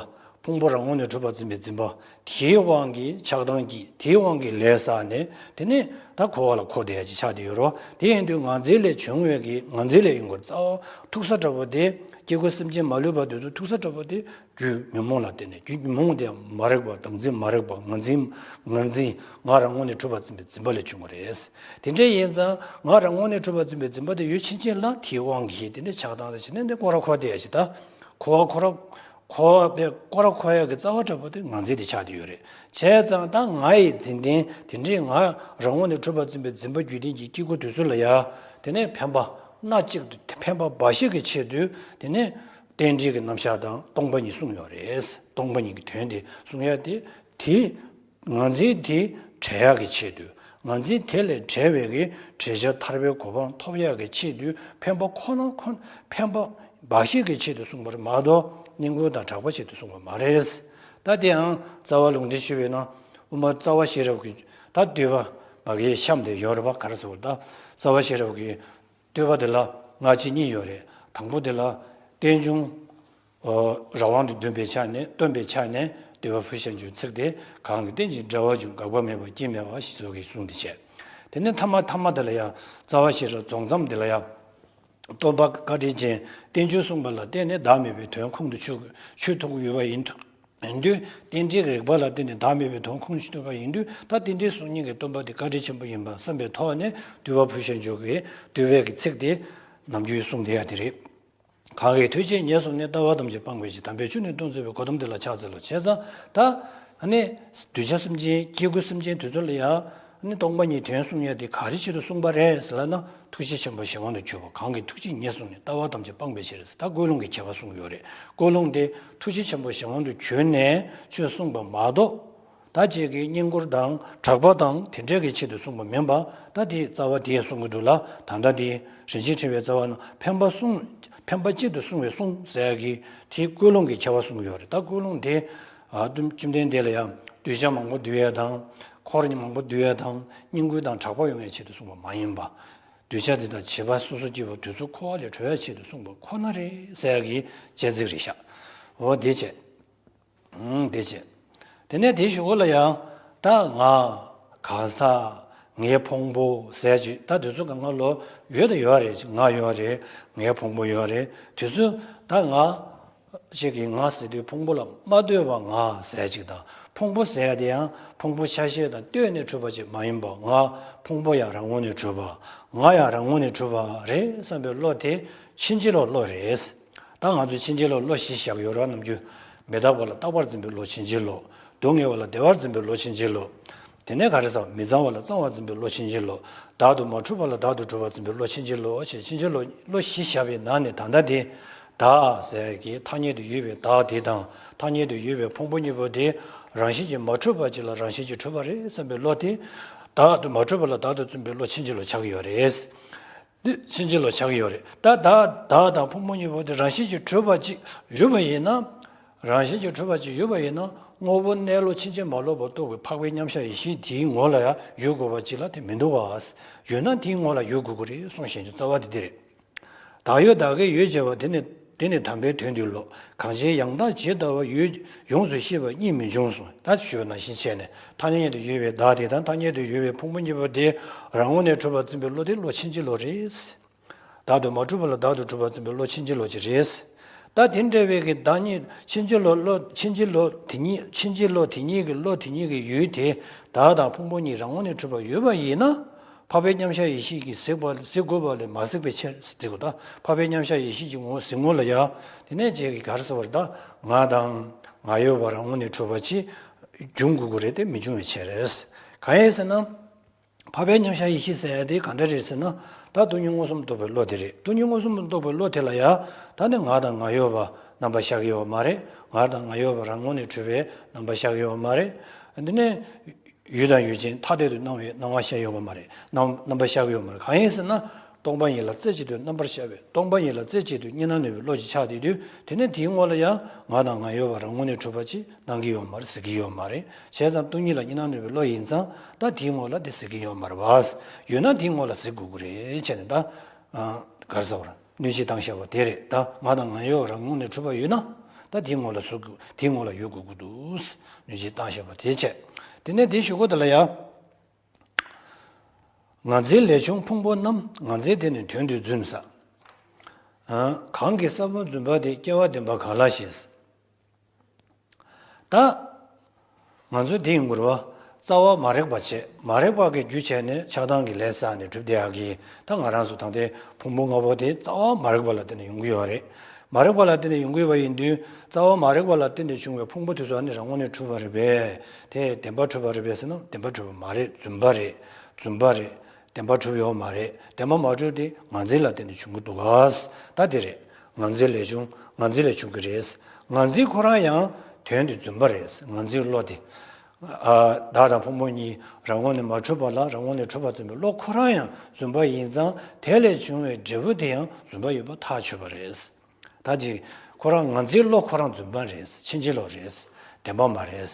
ཕུང་པོ་རང་ངོས་ནས་གྲུབ་པར་འཛིན་པའི་འཛིན་པ། དེའི་དབང་གིས་ཆགས་སྡང་སྐྱེས། དེའི་དབང་གིས་ལས་བསགས་ནས། དེ་ནས་ད་འཁོར་བ་ལ་འཁོར་བསྡད་ཡ་ཅིག་ཆགས་བསྡད་ཡོད་རེད་བ། དེ་ཡིན་དུས་ང་འཛིན་ལས་བྱུང་བའི་གི་ང་འཛིན་ལས་ཡོང་གི་རེད། རྩ་བ་ཐུག་ས་འདྲ་བོ་དེ། སྐྱེ་དགུ་སེམས་ཅན་མ་ལུས་པ་དེ་ཚོ་ཐུག་ས་འདྲ་བོ་དེ། རྒྱུ་ཉོན་མོངས་ལ་བརྟེན་ནས། རྒྱུ་ཉོན་མོངས་དེ་མ་རིག་པ། བདག་འཛིན་མ་རིག་པ། ང་འཛིན། ང་འཛིན། ང་རང་ངོས་ནས་གྲུབ་པར་འཛིན་པའི་འཛིན་པ་ལས་བྱུང་བ་རེད། དེ་འདྲ་ཡིན་ཙང་ང་རང་ངོས་ནས་གྲུབ་པར་འཛིན་པའི་འཛིན་པ་དེ་ཡོད་ཕྱིན་ཆད་ལ་དེའི་དབང་གིས་དེ་ནས་ཆགས་སྡང་དང་། བྱས་ནས་འདི་སྐོར་ར་འཁོར་བསྡད་ཡ་ཞིག་ད་འཁོར་བ་འཁོར་ར་འཁོར་བ་པའི་སྐོར་ར་འཁོར་ཡ་གི་རྩ་བ་འདྲ་བོ་དེ་ང་འཛིན་དེ་ཆགས་བསྡད་ཡོད་རེད། བྱས་ཙང་ད་ང་ཡི་འཛིན་རྟེན་དེ་འདྲའི་ང་རང་ངོས་ནས་གྲུབ་པར་འཛིན་པའི་འཛིན་པ་རྒྱུད་ལྡན་གྱི་སྐྱེ་དགུ་དེ་ཚོ་ལ་ཡ། དེ་ནས་ཕན་པ་སྣ་གཅིག་ཏུ། ཕན་པ་འབའ་ཞིག་གི་ཆེད་དུ། དེ་ནས་རྟེན་འབྲེལ་གྱི་རྣམ་གཞག་དང་སྟོང་པ་ཉིད་གསུངས་ཡོད་རེད། སྟོང་པ་ཉིད་ཀྱི་དོན་དེ་གསུང་ཡ་དེ། དེ་ང་འཛིན་དེ་བྲལ་ཡག་གི་ཆེད་དུ། ང་འཛིན་དེ་ལས་བྲལ་བའི་གི་བྲལ་བྱ་ཐར་པའི་གོ་འཕང་ཐོབ་ཡག་གི་ཆེད་དུ། ཕན་པ་ཁོ་ན་ཁོ། ཕན་པ་འབའ་ཞིག་གི་ཆེད་དུ་གསུངས་པ་རེད་མ་གཏོགས། བསྙེན་བཀུར་དང་གྲགས་པ་ཆེད་དུ་གསུངས་པ་མ་རེད། ད་དེའང་རྩ་བ་ལུང་འདྲེན་ཞུས་པས་ན། དབུ་མ་རྩ་བ་ཤེས་རབ་ཀྱི། ད་བསྟོད་པ་མ་གིའི་གཤམ་དེ་ཡོད་རེད་པ། ག་རེ་ཟེར་བ། ད་རྩ་བ་ཤེས་རབ་ཀྱི་བསྟོད་པ་དེ་ལ་སྔ་ཕྱི་གཉིས་ཡོད་རེད། དང་པོ་དེ་ལ་རྟེན་འབྱུང་། ཨོ། རང་དབང་དུ་འདོན་པའི་ཆ་ནས། སྟོན་པའི་ཆ་ནས་བསྟོད་པ་ཕུལ་བྱ་རྒྱུའི་ཚིག་དེ། གང་གིས་རྟེན་ཅིང་འབྲེལ་བར་འབྱུང་། འགག་པ་མེད་པ་སྐྱེ་མེད་པ་ཞེས་སོགས་ཀྱི་གསུང་དེ་བྱས། དེ་ནས་ཐ་མ་ཐ་མ་དེ་ལ་ཡང་། རྩ་བ་ཤེས་རབ་རྫོགས་མཚམས་དེ་ལ་ཡང་། སྟོན་པ་བཀའ་དྲིན་ཅན་རྟེན་འབྱུང་གསུངས་པ་ལ་བརྟེན་ནས་བདག་མེད་པའི་དོན་ཁོང་དུ་ཆུད། ཆུད་ཐུབ་ཀྱི་ཡོད་པ་ཡིན། ཡིན་དུས། རྟེན་འབྲེལ་གྱི་རིགས་པ་ལ་བརྟེན་ནས་བདག་མེད་པའི་དོན་ཁོང་དུ་ཆུད་པ་ཡིན་དུས། ད་རྟེན་འབྲེལ་གསུང་མཁན་གྱི་སྟོན་པ་དེ་བཀའ་དྲིན་ཆེན་པོ་ཡིན་པ་བསམ་པའི་ཐོག་ནས། བསྟོད་པ་ཕུལ་བྱ་རྒྱུ་གི་བསྟོད་པའི་གི་ཚིག་དེ་ནམ་རྒྱུན་གསུངས་བསྡད་ཡ་དེ་རེད། གང་གི་ཐུགས་རྗེས་ཉེར་བཟུང་ནས། ལྟ་བ་ཐམས་ཅད་སྤང་བའི་ཕྱིར། དམ་པའི་ཆོས་ནི་སྟོང་གསལ་བའི། གོ་ཏམ་དེ་ལ་ཕྱག་འཚལ་ལོ། བྱས་ཙང་ད། ཨ་ནི། གདུལ་བྱ་སེམས་ཅན། སྐྱེ་དགུ་སེམས་ཅན་དེ་ཚོ་ལ་ཡང་། ཨ་ནི་སྟོང་པ་ཉིད་དོན་གསུང་ཡ་དེ་ག་རེ་ཆེད་དུ་གསུངས་པ་རེད་ཟེར་ལབ་ན། ཐུགས་རྗེ་ཆེན་པོ་གཞན་དབང་དུ་གྱུར་པ། གང་གི་ཐུགས་རྗེས་ཉེར་བཟུང་ནས། ལྟ་བ་ཐམས་ཅད་སྤང་བའི་ཕྱིར་ཟེར། ད་ཀུན་སློང་གི་ཁྱད་པར་གསུངས་ཡོད་རེད། ཀུན་སློང་དེ་ཐུགས་རྗེ་ཆེན་པོ་གཞན་དབང་དུ་གྱུར་ནས་ཆོས་གསུངས་པ་མ་གཏོགས། ད་ཅིག་གིས་བསྙེན་བཀུར་དང་གྲགས་པ་དང་དེ་འདྲ་གི་ཆེད་དུ་གསུངས་པ་མིན་པ། ད་དེ་རྩ་བ་དེ་གསུང་གི་འདུག་ལ། ད་ལྟ་དེ་རིན་ཆེན་ཕྲེང་བའི་རྩ་བ་ན། ཕན་པ་གསུང་། ཕན་པ་གཅིག་ཏུ་གསུང་བའི་གསུང་ཟེར་གྱི་དེ་ཀུན་སློང་གི་ཁྱད་པར་གསུངས་ཡོད་རེད། ད་ཀུན་སློང་དེ། ཨ། བཅོམ་ལྡན་འདས་ལ་ཡང་གདུལ་བྱ་མང་པོ་འདུལ་ཡ་དང་། འཁོར་མང་པོ་འདུལ་ཡ་དང་། བསྙེན་བཀུར་དང་གྲགས་པ་ཡོང་ཡའི་ཆེད་དུ་གསུངས་པ་མ་ཡིན་པ། གདུལ་བྱ་དེ་དག་བྱིས་པ་སོ་སོ་སྐྱེ་བོ་དེ་ཚོ་འཁོར་བ་ལས་གྲོལ་ཡ་ཆེད་དུ་གསུངས་པ་ཁོ་ན་རེད་ཟེར་གྱི་དཔྱད་ཚིག་རེད་ཤག་འོ་དེ་བྱས། ཨང་། དེ་བྱས། དེ་ནས་དེའི་གཞུག་གུ་ལ་ཡང་། ད་ང་། གང་ཟག། ངའི་ཕུང་པོ་ཟེར་ཅིག་ད་དེ་ཚོ་གང་ག་ལོ་ཡོད་དང་ཡོད་རེད། ང་ཡོད་རེད། ངའི་ཕུང་པོ་ཡོད་རེད། དེ་ཚོ་ད་ང་ཅིག་གིས་ང་ཟེར་དུས་ཕུང་པོ་ལ་མ་ལྟོས་པ་ང་ཟེར་ཅིག་དང་། ཕུང་པོ་ཟེར་དེ་ཡང་ཕུང་པོ་ཆ་ཤས་དང་ལྟོས་ནས་གྲུབ་པ་ཅིག་མ་ཡིན་པ། ང་ཕུང་པོ་ཡང་རང་ངོས་ནས་གྲུབ་པ། ང་ཡང་རང་ངོས་ནས་གྲུབ་པ་རེད་བསམ་པའི་བློ་དེ་ཕྱིན་ཅི་ལོག་བློ་རེད། ད་ང་ཚོས་ཕྱིན་ཅི་ལོག་བློ་བཞི་བཞག་ཡོད་རེད་བ། ནམ་རྒྱུན་མི་རྟག་པ་ལ་རྟག་པར་འཛིན་པའི་བློ་ཕྱིན་ཅི་ལོག་སྡུག་བསྔལ་བ་ལ་བདེ་བར་འཛིན་པའི་བློ་ཕྱིན་ཅི་ལོག་དེ་ནས་ག་རེ་ཟེར། མི་གཙང་བ་ལ་གཙང་བར་འཛིན་པའི་བློ་ཕྱིན་ཅི་ལོག་བདག་ཏུ་མ་གྲུབ་པ་ལ་བདག་ཏུ་གྲུབ་པར་འཛིན་པའི་བློ་ཕྱིན་ཅི་ལོག་ཞེས་ཕྱིན་ཅི་ལོག་བློ་བཞི་བཞག་པའི་ནང་ནས་ད་ལྟ་དེ་བདག་ཟེར་གྱི་ཐ་སྙད་དུ་ཡོད་པའི་བདག་དེ་དང་། ཐ་སྙད་དུ་ཡོད་པའི་ཕུང་པོ་གཉིས་པོ་དེ་རང་བཞིན་གྱིས་མ་གྲུབ་པ་ཅིག་ལ་རང་བཞིན་གྱིས་གྲུབ་པ་རེད་བསམ་པའི་བློ་དེ་བདག་ཏུ་མ་གྲུབ་པ་ལ་བདག་ཏུ་བརྩོན་པའི་བློ་ཕྱིན་ཅི་ལོག་ཆགས་ཀྱི་ཡོད་རེད། འདི་ཕྱིན་ཅི་ལོག་ཆགས་ཀྱི་ཡོད་རེད། ད་བདག་བདག་དང་ཕུང་པོ་གཉིས་པོ་དེ་རང་བཞིན་གྱིས་གྲུབ་པ་ཅིག་ཡོད་པ་ཡིན་ན། རང་བཞིན་གྱིས་གྲུབ་པ་ཅིག་ཡོད་པ་ཡིན་ན། དངོས་པོ་གནས་ལུགས་ཕྱིན་ཅི་མ་ལོག་པར་རྟོགས་པའི་འཕགས་པའི་མཉམ་གཞག་ཡེ་ཤེས་དེའི་ངོ་ལ་ཡང་ཡོད་དགོས་པ་ཅིག་ལ་དེ་མི་འདུག་ག་ཡོད་ན་དེའི་ངོ་ལ་ཡོད་དགོས་ཀྱི་རེད་གསུངས་བཞིན་དུ་རྩ་བ་དེ་འདི་རེད། བདག་ཡོད་བདག་གི་ཡོད་ཅེས་པ་དེ་ནི་དེ་ནི་དམ་པའི་དོན་དུ་ལོ། གང་ཞིག་ཡང་དག་ཇི་ལྟ་བ་ཡོད་ཡོངས་སུ་ཤེས་པ་གཉིས་མི་འབྱུང་གསུངས། ད་ཞུས་པ་ནང་བཞིན་བྱས་ནས་ཐ་སྙད་དུ་ཡོད་པའི་བདག་དེ་དང་ཐ་སྙད་དུ་ཡོད་པའི་ཕུང་པོ་གཉིས་པོ་དེ་རང་ངོས་ནས་གྲུབ་པར་འཛིན་པའི་བློ་དེ་བློ་ཕྱིན་ཅི་ལོག་རེད། བདག་ཏུ་མ་གྲུབ་པ་ལ་བདག་ཏུ་གྲུབ་པར་འཛིན་པའི་བློ་ཕྱིན་ཅི་ལོག་ཅིག་རེད། ད་དེ་འདྲ་བའི་གི་བདག་ཉིད་ཕྱིན་ཅི་ལོག་བློ་ཕྱིན་ཅི་ལོག་དེ་ཉིད་ཕྱིན་ཅི་ལོག་དེ་ཉིད་ཀྱི་བློ་དེ་ཉིད་ཀྱི་ཡུལ་དེ་བདག་དང་ཕུང་པོ་གཉིས་རང་ངོས་ནས་གྲུབ་པ་ཡོད་པ་ཡིན་ན། འཕགས་པའི་མཉམ་གཞག་ཡེ་ཤེས་ཀྱིས་གཟིགས་པ་གཟིགས་དགོས་པ་ལས་མ་གཟིགས་པའི་ཕྱིར་ཟེར་གོ། ད་འཕགས་པའི་མཉམ་གཞག་ཡེ་ཤེས་ཀྱི་ངོ་གཟིགས་ངོ་ལ་ཡ། དེ་ནས་རྗེས་ཀྱི་ག་རེ་ཟེར་བ་རེད། ད་ང་དང་ང་ཡོད་པ་རང་ངོས་ནས་གྲུབ་པ་ཅིག་འབྱུང་དགོས་ཀྱི་རེད་དེ་མི་འབྱུང་བའི་ཕྱིར། གང་ཡིན་ཟེར་ན། འཕགས་པའི་མཉམ་གཞག་ཡེ་ཤེས་ཟེར་ཡ་དེ་ག་འདྲ་རེད་ཟེར་ན། ད་སྟོང་ཉིད་མངོན་སུམ་རྟོགས་པའི་བློ་དེ་རེད། སྟོང་ཉིད་མངོན་སུམ་རྟོགས་པའི་བློ་དེ་ལ་ཡ། ད་ནི་ང་དང་ང་ཡོད་པ་རྣམ་པ་ཤར་གྱི་ཡོད་མ་རེད། ང་དང་ང་ཡོད་པ་རང་ངོས་ནས་གྲུབ་པའི་རྣམ་པ་ཤར་གྱི་ཡོད་མ་རེད། འདི་ནས། ཡུལ་དང་ཡུལ་ཅན་ཐ་དད་དུ་སྣང་བའི་སྣང་བ་ཤར་ཡོང་གི་མ་རེད། རྣམ་རྣམ་པ་ཤར་གྱི་ཡོད་མ་རེད། གང་ཡིན་ཟེར་ན། སྟོང་པ་ཉིད་ལ་རྩེ་གཅིག་ཏུ་རྣམ་པར་ཤར་བའི་སྟོང་པ་ཉིད་ལ་རྩེ་གཅིག་ཏུ་གཉིས་སྣང་ནུས་པའི་བློ་ཞིག་ཆགས་བསྡད་དུས་དེ་ནས་དེའི་ངོ་ལ་ཡང་ང་དང་ང་ཡོད་པ་རང་ངོས་ནས་གྲུབ་པ་ཅིག་སྣང་གི་ཡོད་མ་རེད། གཟིགས་ཀྱི་ཡོད་མ་རེད། བྱས་ཙང་སྟོང་ཉིད་ལ་གཉིས་སྣང་ནུས་པའི་བློ་ཡིན་ཙང་ད་དེའི་ངོ་ལ་དེ་གཟིགས་ཀྱི་ཡོད་མ་རེད་བ། ཡོད་ན་དེའི་ངོ་ལ་གཟིགས་དགོས་ཀྱི་རེད་བྱས་ནས་ད། ག་རེ་ཟེར་བ་རེད། སྣོད་བཅུད་བཏང་བཞག་པ་དེ་རེད། ད་ང་དང་ང་ཡོད་རང་ངོས་ནས་གྲུབ་པ་ཡོད་ན། ད་དེའི་ངོ་ལ་གཟིགས་དགོས་དེའི་ངོ་ལ་ཡོད་དགོས་ཀྱི་འདུག་སྣོད་བཅུད་བཏང་བཞག་པ་དེ་བྱས། དེ་ནས་དེའི་གཞུག་གུ་དེ་ལ་ཡ། ངར་འཛིན་ལས་བྱུང་ཕུང་པོ་རྣམས། ངར་འཛིན་དེ་ནི་དོན་དུ་བརྫུན་ཟེར། གང་གི་ས་བོན་བརྫུན་པ་དེ། སྐྱེ་བ་བདེན་པ་གང་ལགས་ཞེས། ད། ང་ཚོས་འདི་ཡིན་དགོས་རེད་བ། རྩ་བ་མ་རིག་པ་བྱས། མ་རིག་པ་གི་རྒྱུ་བྱས་ནས་ཆགས་སྡང་གི་ལས་བསགས་ནས་གྲུབ་བསྡད་ཡག་གི། ད་ང་རང་ཚོ་ད་ལྟའི་ཕུང་པོ་ལྔ་པོ་དེ་རྩ་བ་མ་རིག་པ་ལ་བརྟེན་ནས་ཡོང་གི་ཡོད་རེད། མ་རིག་པ་ལ་བརྟེན་ནས་ཡོང་གི་ཡོད་པ་ཡིན་དུས་རྩ་བ་མ་རིག་པ་ལ་བརྟེན་ནས་བྱུང་བའི་ཕུང་པོ་དེ་ཚོ་ཨ་ནི་རང་ངོས་ནས་གྲུབ་པ་རེད་པས། དེ་བདེན་པར་གྲུབ་པ་རེད་པས་ཟེར་ན་བདེན་པར་གྲུབ་པ་མ་རེད། རྫུན་པ་རེད། རྫུན་པ་རེད། བདེན་པར་གྲུབ་ཡོད་མ་རེད། བདེན་པ་མ་གྲུབ་དེ་ངར་འཛིན་ལ་བརྟེན་ནས་བྱུང་གི་འདུག་ག་ད་དེ་རེད། ངར་འཛིན་ལས་བྱུང་། ངར་འཛིན་ལས་བྱུང་གི་རེད། ངར་འཛིན་ཁོ་རང་ཡང་དོན་དེ་རྫུན་པ་རེད། ངར་འཛིན་བློ་དེ། ཨ། བདག་དང་ཕུང་པོ་གཉིས་རང་ངོས་ནས་མ་གྲུབ་པ་ལ་རང་ངོས་ནས་གྲུབ་པར་བརྩོན་པའི་བློ་ཁོ་རང་ཡང་རྫུན་པ་ཡིན་ཙང་དེ་ལས་བྱུང་བའི་འབྲས་བུ་དེ་ཡང་རྫུན་པ་ཡིན་པ་ཐག་ཆོད་པ་རེད། ད་ཅིག་ཁོ་རང་ངར་འཛིན་བློ་ཁོ་རང་རྫུན་པ་རེད། ཕྱིན་ཅི་ལོག་རེད། བདེན་པ་མ་རེད།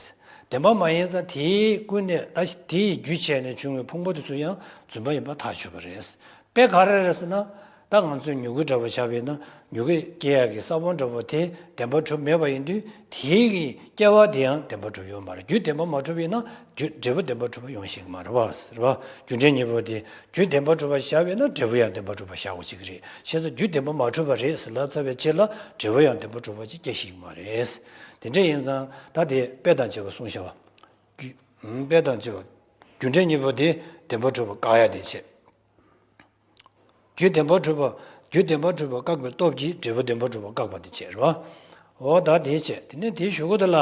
བདེན་པ་མ་ཡིན་ཙང་དེའི་ཀུན་ནས་ད་དེའི་རྒྱུ་བྱས་ནས་བྱུང་བའི་ཕུང་པོ་དེ་ཚོ་ཡང་རྫུན་པ་ཡིན་པ་ཐག་ཆོད་པ་རེད། དཔེ་ག་རེ་རེད་ཟེར་ན། ད་ང་ཚོས་མྱུ་གུ་འདྲ་པོ་བཞག་པ་ཡིན་ན་མྱུ་གུ་སྐྱེ་ཡག་གི་ས་བོན་འདྲ་པོ་དེ་བདེན་པར་གྲུབ་མེད་པ་ཡིན་དུས་དེའི་གི་སྐྱེ་བ་དེ་ཡང་བདེན་པར་གྲུབ་ཡོད་མ་རེད། རྒྱུ་བདེན་པ་མ་གྲུབ་ཡིན་ན་རྒྱུ་འབྲས་བུ་བདེན་པར་གྲུབ་པ་ཡོང་ཤེས་ཀྱི་མ་རེད་བ། རེད་བ། རྒྱུ་འབྲས་གཉིས་པོ་དེ། རྒྱུ་བདེན་པར་གྲུབ་པ་བཞག་པས་ན་འབྲས་བུ་ཡང་བདེན་པར་གྲུབ་པ་བཞག་དགོས་ཀྱི་རེད། བྱས་ཙང་རྒྱུ་བདེན་པ་མ་གྲུབ་པ་རེད་ཟེར་ལབ་ཚར་བའི་རྗེས་ལ་འབྲས་བུ་ཡང་བདེན་པར་གྲུབ་པ་ཅིག་སྐྱེ་ཤེས་ཀྱི་མ་རེད། དེ་འདྲ་ཡིན་ཙང་ད་དེ་དཔེ་དང་བཅས་པ་གསུངས་བཞག་པ། རྒྱུ། དཔེ་དང་བཅས་པ། རྒྱུ་འབྲས་གཉིས་པོ་དེ་བདེན་པར་གྲུབ་པ་བཀག་ཡ་དེ་བྱས། རྒྱུ་བདེན་པར་གྲུབ་པ། རྒྱུ་བདེན་པར་གྲུབ་པ་བཀག་པའི་སྟོབས་ཀྱིས་འབྲས་བུ་བདེན་པར་གྲུབ་པ་བཀག་པ་དེ་བྱས་རེད་བ། འོ་ད་དེ་བྱས་དེ་ནས་དེའི་གཞུག་གུ་དེ་ལ།